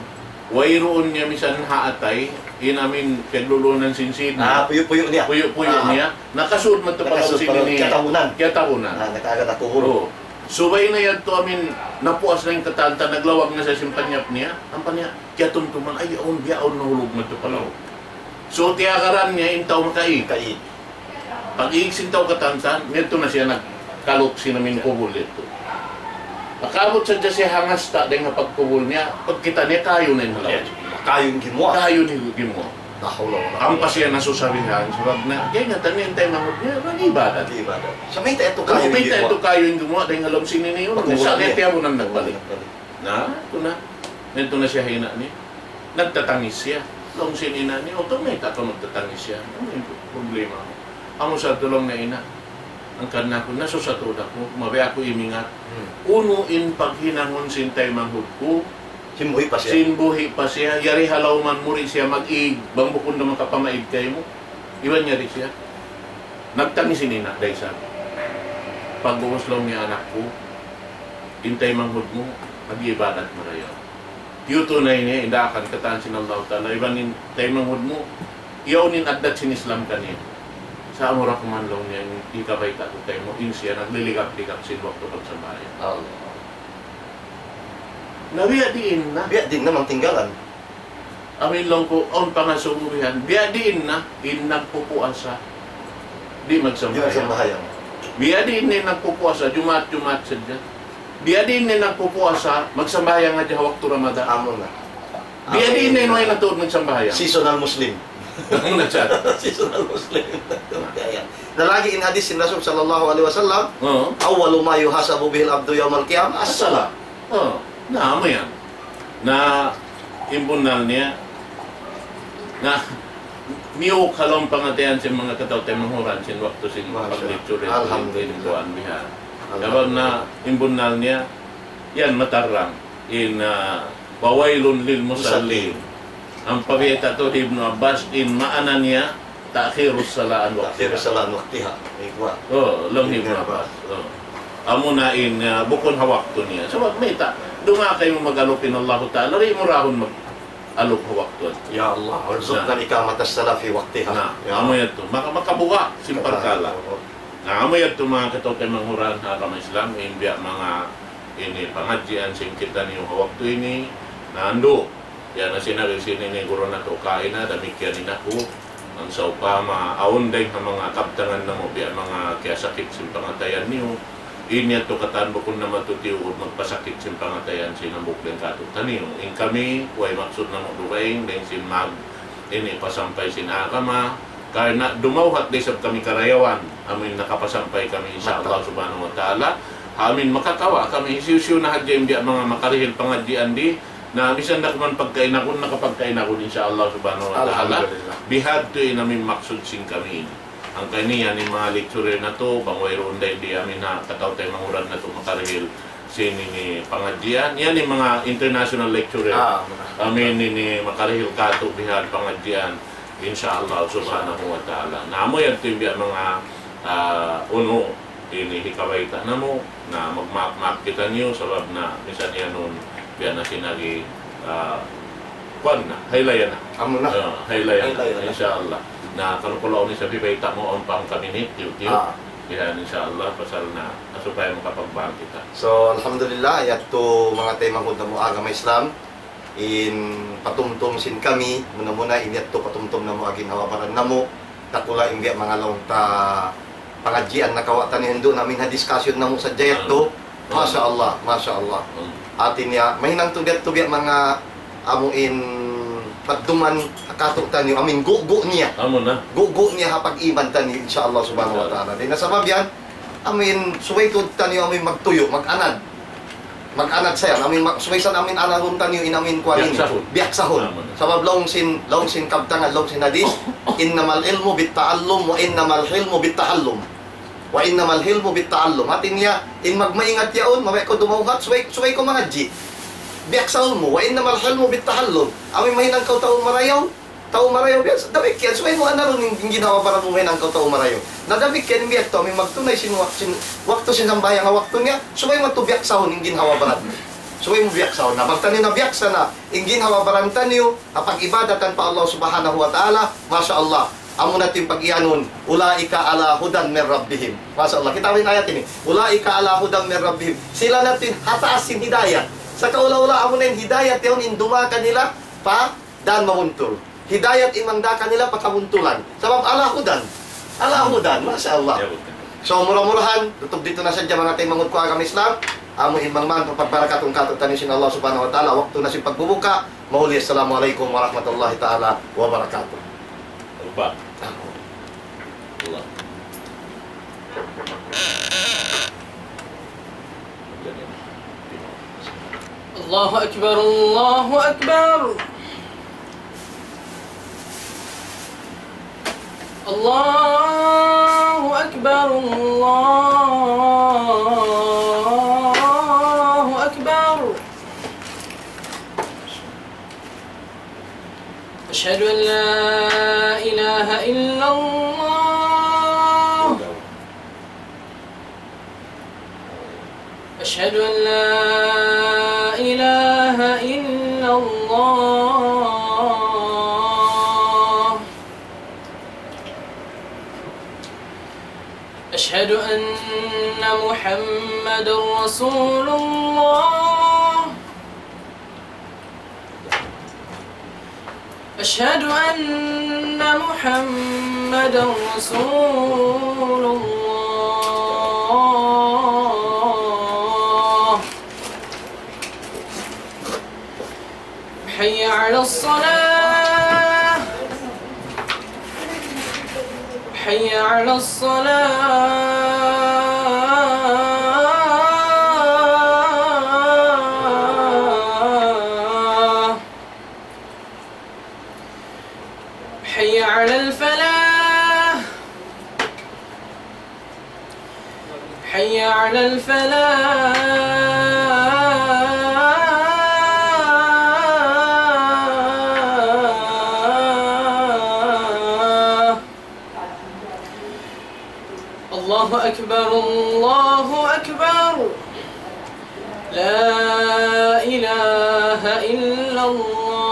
Wayruun niya misan ha atay, in amin piyaglulunan sin sin. Ah, puyu'-puyu' niya. Puyu'-puyu' niya. Nakasud madtu pa laung sin ini. Kiyatahunan. Kiyatahunan. Ah, nakaagad aku hulu. Oo. Subay na yadtu amin, napuas na in katan ta, naglawag na sa sin panyap niya. Ampa niya, kiyatumtuman, ay, awn, biya' awn nahulug madtu pa laung. So, tiyagaran niya in tau makaig. Makaig. Pag-ig sin tau katantan, niyadtu na siya nagkaluk sin amin kubul didtu. Nakaabut sadja siya ha ngasta' dayn ha pagkubul niya, pagkita' niya kayu na in halaw. Kayu in gimuwa'. Kayu in gimuwa'. Ampa siya nasusabihan, sabab na, kaya nga, tanin tayo mga niya, mag-ibadat. Mag-ibadat. Sa may tayo to kayo, may tayo to kayo yung gumawa, dahil nga loob sinini yun. Sa niya, tiyabunan nagbalik. Na, ito na. Ito na siya hina ni. Nagtatangis siya. Loob sinina ni, o, ito may tato nagtatangis siya. Ano yung problema mo? Amo sa tulong na ina. Ang kanakun, nasusatud aku, mabaya' aku imingat. Hmm. Unu in paghinangun sin taymanghud ku, sin buhi' pa siya. Sin buhi' pa siya, yari ha lawm man muri siya mag-ig, bang bukun na makapamaid kaymu. Iban yari siya. Nagtangis in ina', daysa. Pag'ubus laung niya, "Anak ku, in taymanghud mu, nag-iibadat marayaw. Tiyutunay niya in daakan katan sin Allahu Ta'ala, iban in taymanghud mu, yaun in addat sin Islam kaniya. Sa' amu ra kuman laung niya, in hikabayta' ku kaymu, in siya nagliligap-ligap sin waktu pagsambahayang." Allah. Na biya' diin na. Biya' diin na, mang tinggalan. Amin laung ku, awn pangasubu bihan. Biya' diin na, in nagpupuasa, di' magsambahayang. Di' magsambahayang. Biya' diin na in nagpupuasa, Jumaat-Jumaat sadja. Biya' diin na in nagpupuasa, magsambahayang hadja ha waktu Ramadan. Amu na. Biya' diin na in way na tuud magsambahayang. Seasonal Muslim. Amu na siya. Seasonal Muslim. Na lagi' in hadith sin Rasul sallallahu alayhi wasallam, Oo. "أول ما يحاسب به العبد يوم القيامة الصلاة." Oo. Na, amu yan. Na, in bunnal niya, na, miyuk ha lawm pangatayan sin manga kataw-taymanghuran sin waktu sin pag-lecture, alhamdulillah, in kuwan bihan. Sabab na, in bunnal niya, yan matarrang. In, ah, "فويل للمصلين." Musallin. Ampa biyayta' tuud hi Ibnu Abbas, in maana niya, تأخير الصلاة عن وقتها. تأخير الصلاة عن وقتها. Ikuwa. Oh, laung hi Ibnu Abbas. Oh. Amu na in, ah, bukun ha waktu niya. Sabab mayta', duun kaymu mag-alup in Allahu Ta'ala, di' mu rahun mag-alup ha waktu. يا الله، ارزقنا إقامة الصلاة في وقتها. Na, amu yadtu. Maka-, makabuga' sin parkala'. Oo. Na, amu yadtu manga kataw-taymanghuran ha agama Islam, in biya' manga ini pangadjian sin kitaniyu ha waktu ini, na andu'. Yan na sin agi sin ini guru natu' kaina, damikkiyan in aku. Bang sawpama, awn dayng ha manga kabtangan namu', biya' manga kiyasakit sin pangatayan niyu. In yadtu katan bukun na matu tiyuud magpasakit sin pangatayan sin hambuuk dayng kātu'niyu. In kami, way maksud namu' dugaing, dayng sin mag-, ini pasampay sin agama. Karna' dumawhat da isab kami karayawan. Amin nakapasampay kami, insya Allah subhanahu wa ta'ala. Amin makakawa' kami, hisiyu-siyu na hadja in biya' manga makarihil pangadjian di, na misan da kuman pagkainagun, nakapagkainagun, insya Allah subhanahu wa ta'ala. Alhamdulillah. Bihadtu in amu in maksud sin kami ini. Hangkan ini, yan in manga lecturer natu', bang wayruun da in di amu in ha, kataw-taymanghuran natu' makarihil sin ini pangadjian. Yan in manga international lecturer. Ah, muna. Amu in ini makarihil kātu' bihan pangadjian. Insya Allah subhanahu wa ta'ala. Na amu yadtu in biya' manga, ah, unu, ini hikabayta' namu', na magmaap-maap kitaniyu, sabab na misan iyanun, biya' na sin agi, ah, kuwan na, haylaya na. Amu na. Ah, haylaya na. Haylaya na. Insya Allah. Na, kalu-kalu ini sa bibayta' mu, awn pa hangka minit, tiyu'-tiyu'. Ah. Yan, insya Allah, pasal na, supaya makapagbahag kita. So, alhamdulillah, yadtu manga taymanghud namu' agama Islam, in patumtum sin kami, muna-muna in yadtu patumtum namu' ha ginhawa-baran namu', dakula' in biya' manga laung ta pangadjian nakawa' taniyu hindu' na amu in ha discussion namu' sadja yadtu. Hmm. Masha Allah, masha Allah. Hmm. Hati niya, mahinang tuud yadtu biya' manga amu in padduman ha kātu'niyu, amu in gugu' niya. Amu na. Gugu' niya ha pag-iman taniyu, insya Allah subhanahu wa ta'ala. Insya Allah. Di' na sabab yan, amu in subay tuud taniyu, amu in magtuyu', mag-anad. Mag-anad sa yan. Amu in mag-, subay san amu in anadun taniyu in amu in kuwan ini. Biyaksahun. Biyaksahun. Amu na. Sabab laung sin, laung sin kabtangan, laung sin hadith, إنما العلم بالتعلم وإنما الحلم بالتحلم. وإنما الحلم بالتعلم. Hati niya, in magmaingat yaun, mabaya' kaw dumawhat, subay, subay kaw mangadji'. Biyaksahun mu, وإنما الحلم بالتحلم. Amu in mahinang kaw tau marayaw, tau marayaw, biya' damikkiyan, subay mu anadun in, in ginhawa-baran mu mahinang kaw tau marayaw. Na damikkiyan, biya' yadtu, amu in magtunay sin wak-, sin, waktu sin sambahayang ha waktu niya, subay mu yadtu biyaksahun in ginhawa-baran. Subay mu biyaksahun. Na bang taniyu na biyaksa na, in ginhawa-baran taniyu, ha pag-ibadat pa Allah subhanahu wa ta'ala, masha Allah. Amu na in pag-iyanun, أولئك على هدى من ربهم. Masha Allah. Kita' in ayat ini. أولئك على هدى من ربهم. Sila na in ha taas sin hidayat. Sa kaula-ula, amu na in hidayat yaun in duma kanila pa dān mabuntul. Hidayat in mangdā kanila pa kabuntulan. Sabab على هدى. على هدى. Masha Allah. So, mura-murahan, tuud didtu na sadja manga taymanghud ku agama Islam. Amu in manga man, pagbarakatun kātu'niyu sin Allah subhanahu wa ta'ala. Waktu na sin pagbubuka. Mahuli, assalamu alaykum warahmatullahi ta'ala wabarakatuh. Rupa. Allah. الله أكبر، الله أكبر. الله أكبر، الله أكبر. أشهد أن لا إله إلا الله. أشهد أن لا إله إلا الله. أشهد أن محمد رسول الله. أشهد أن محمد رسول الله. حي على الصلاة، حي على الصلاة. حي على الفلاح، حي على الفلاح. الله أكبر، الله أكبر. لا إله إلا الله.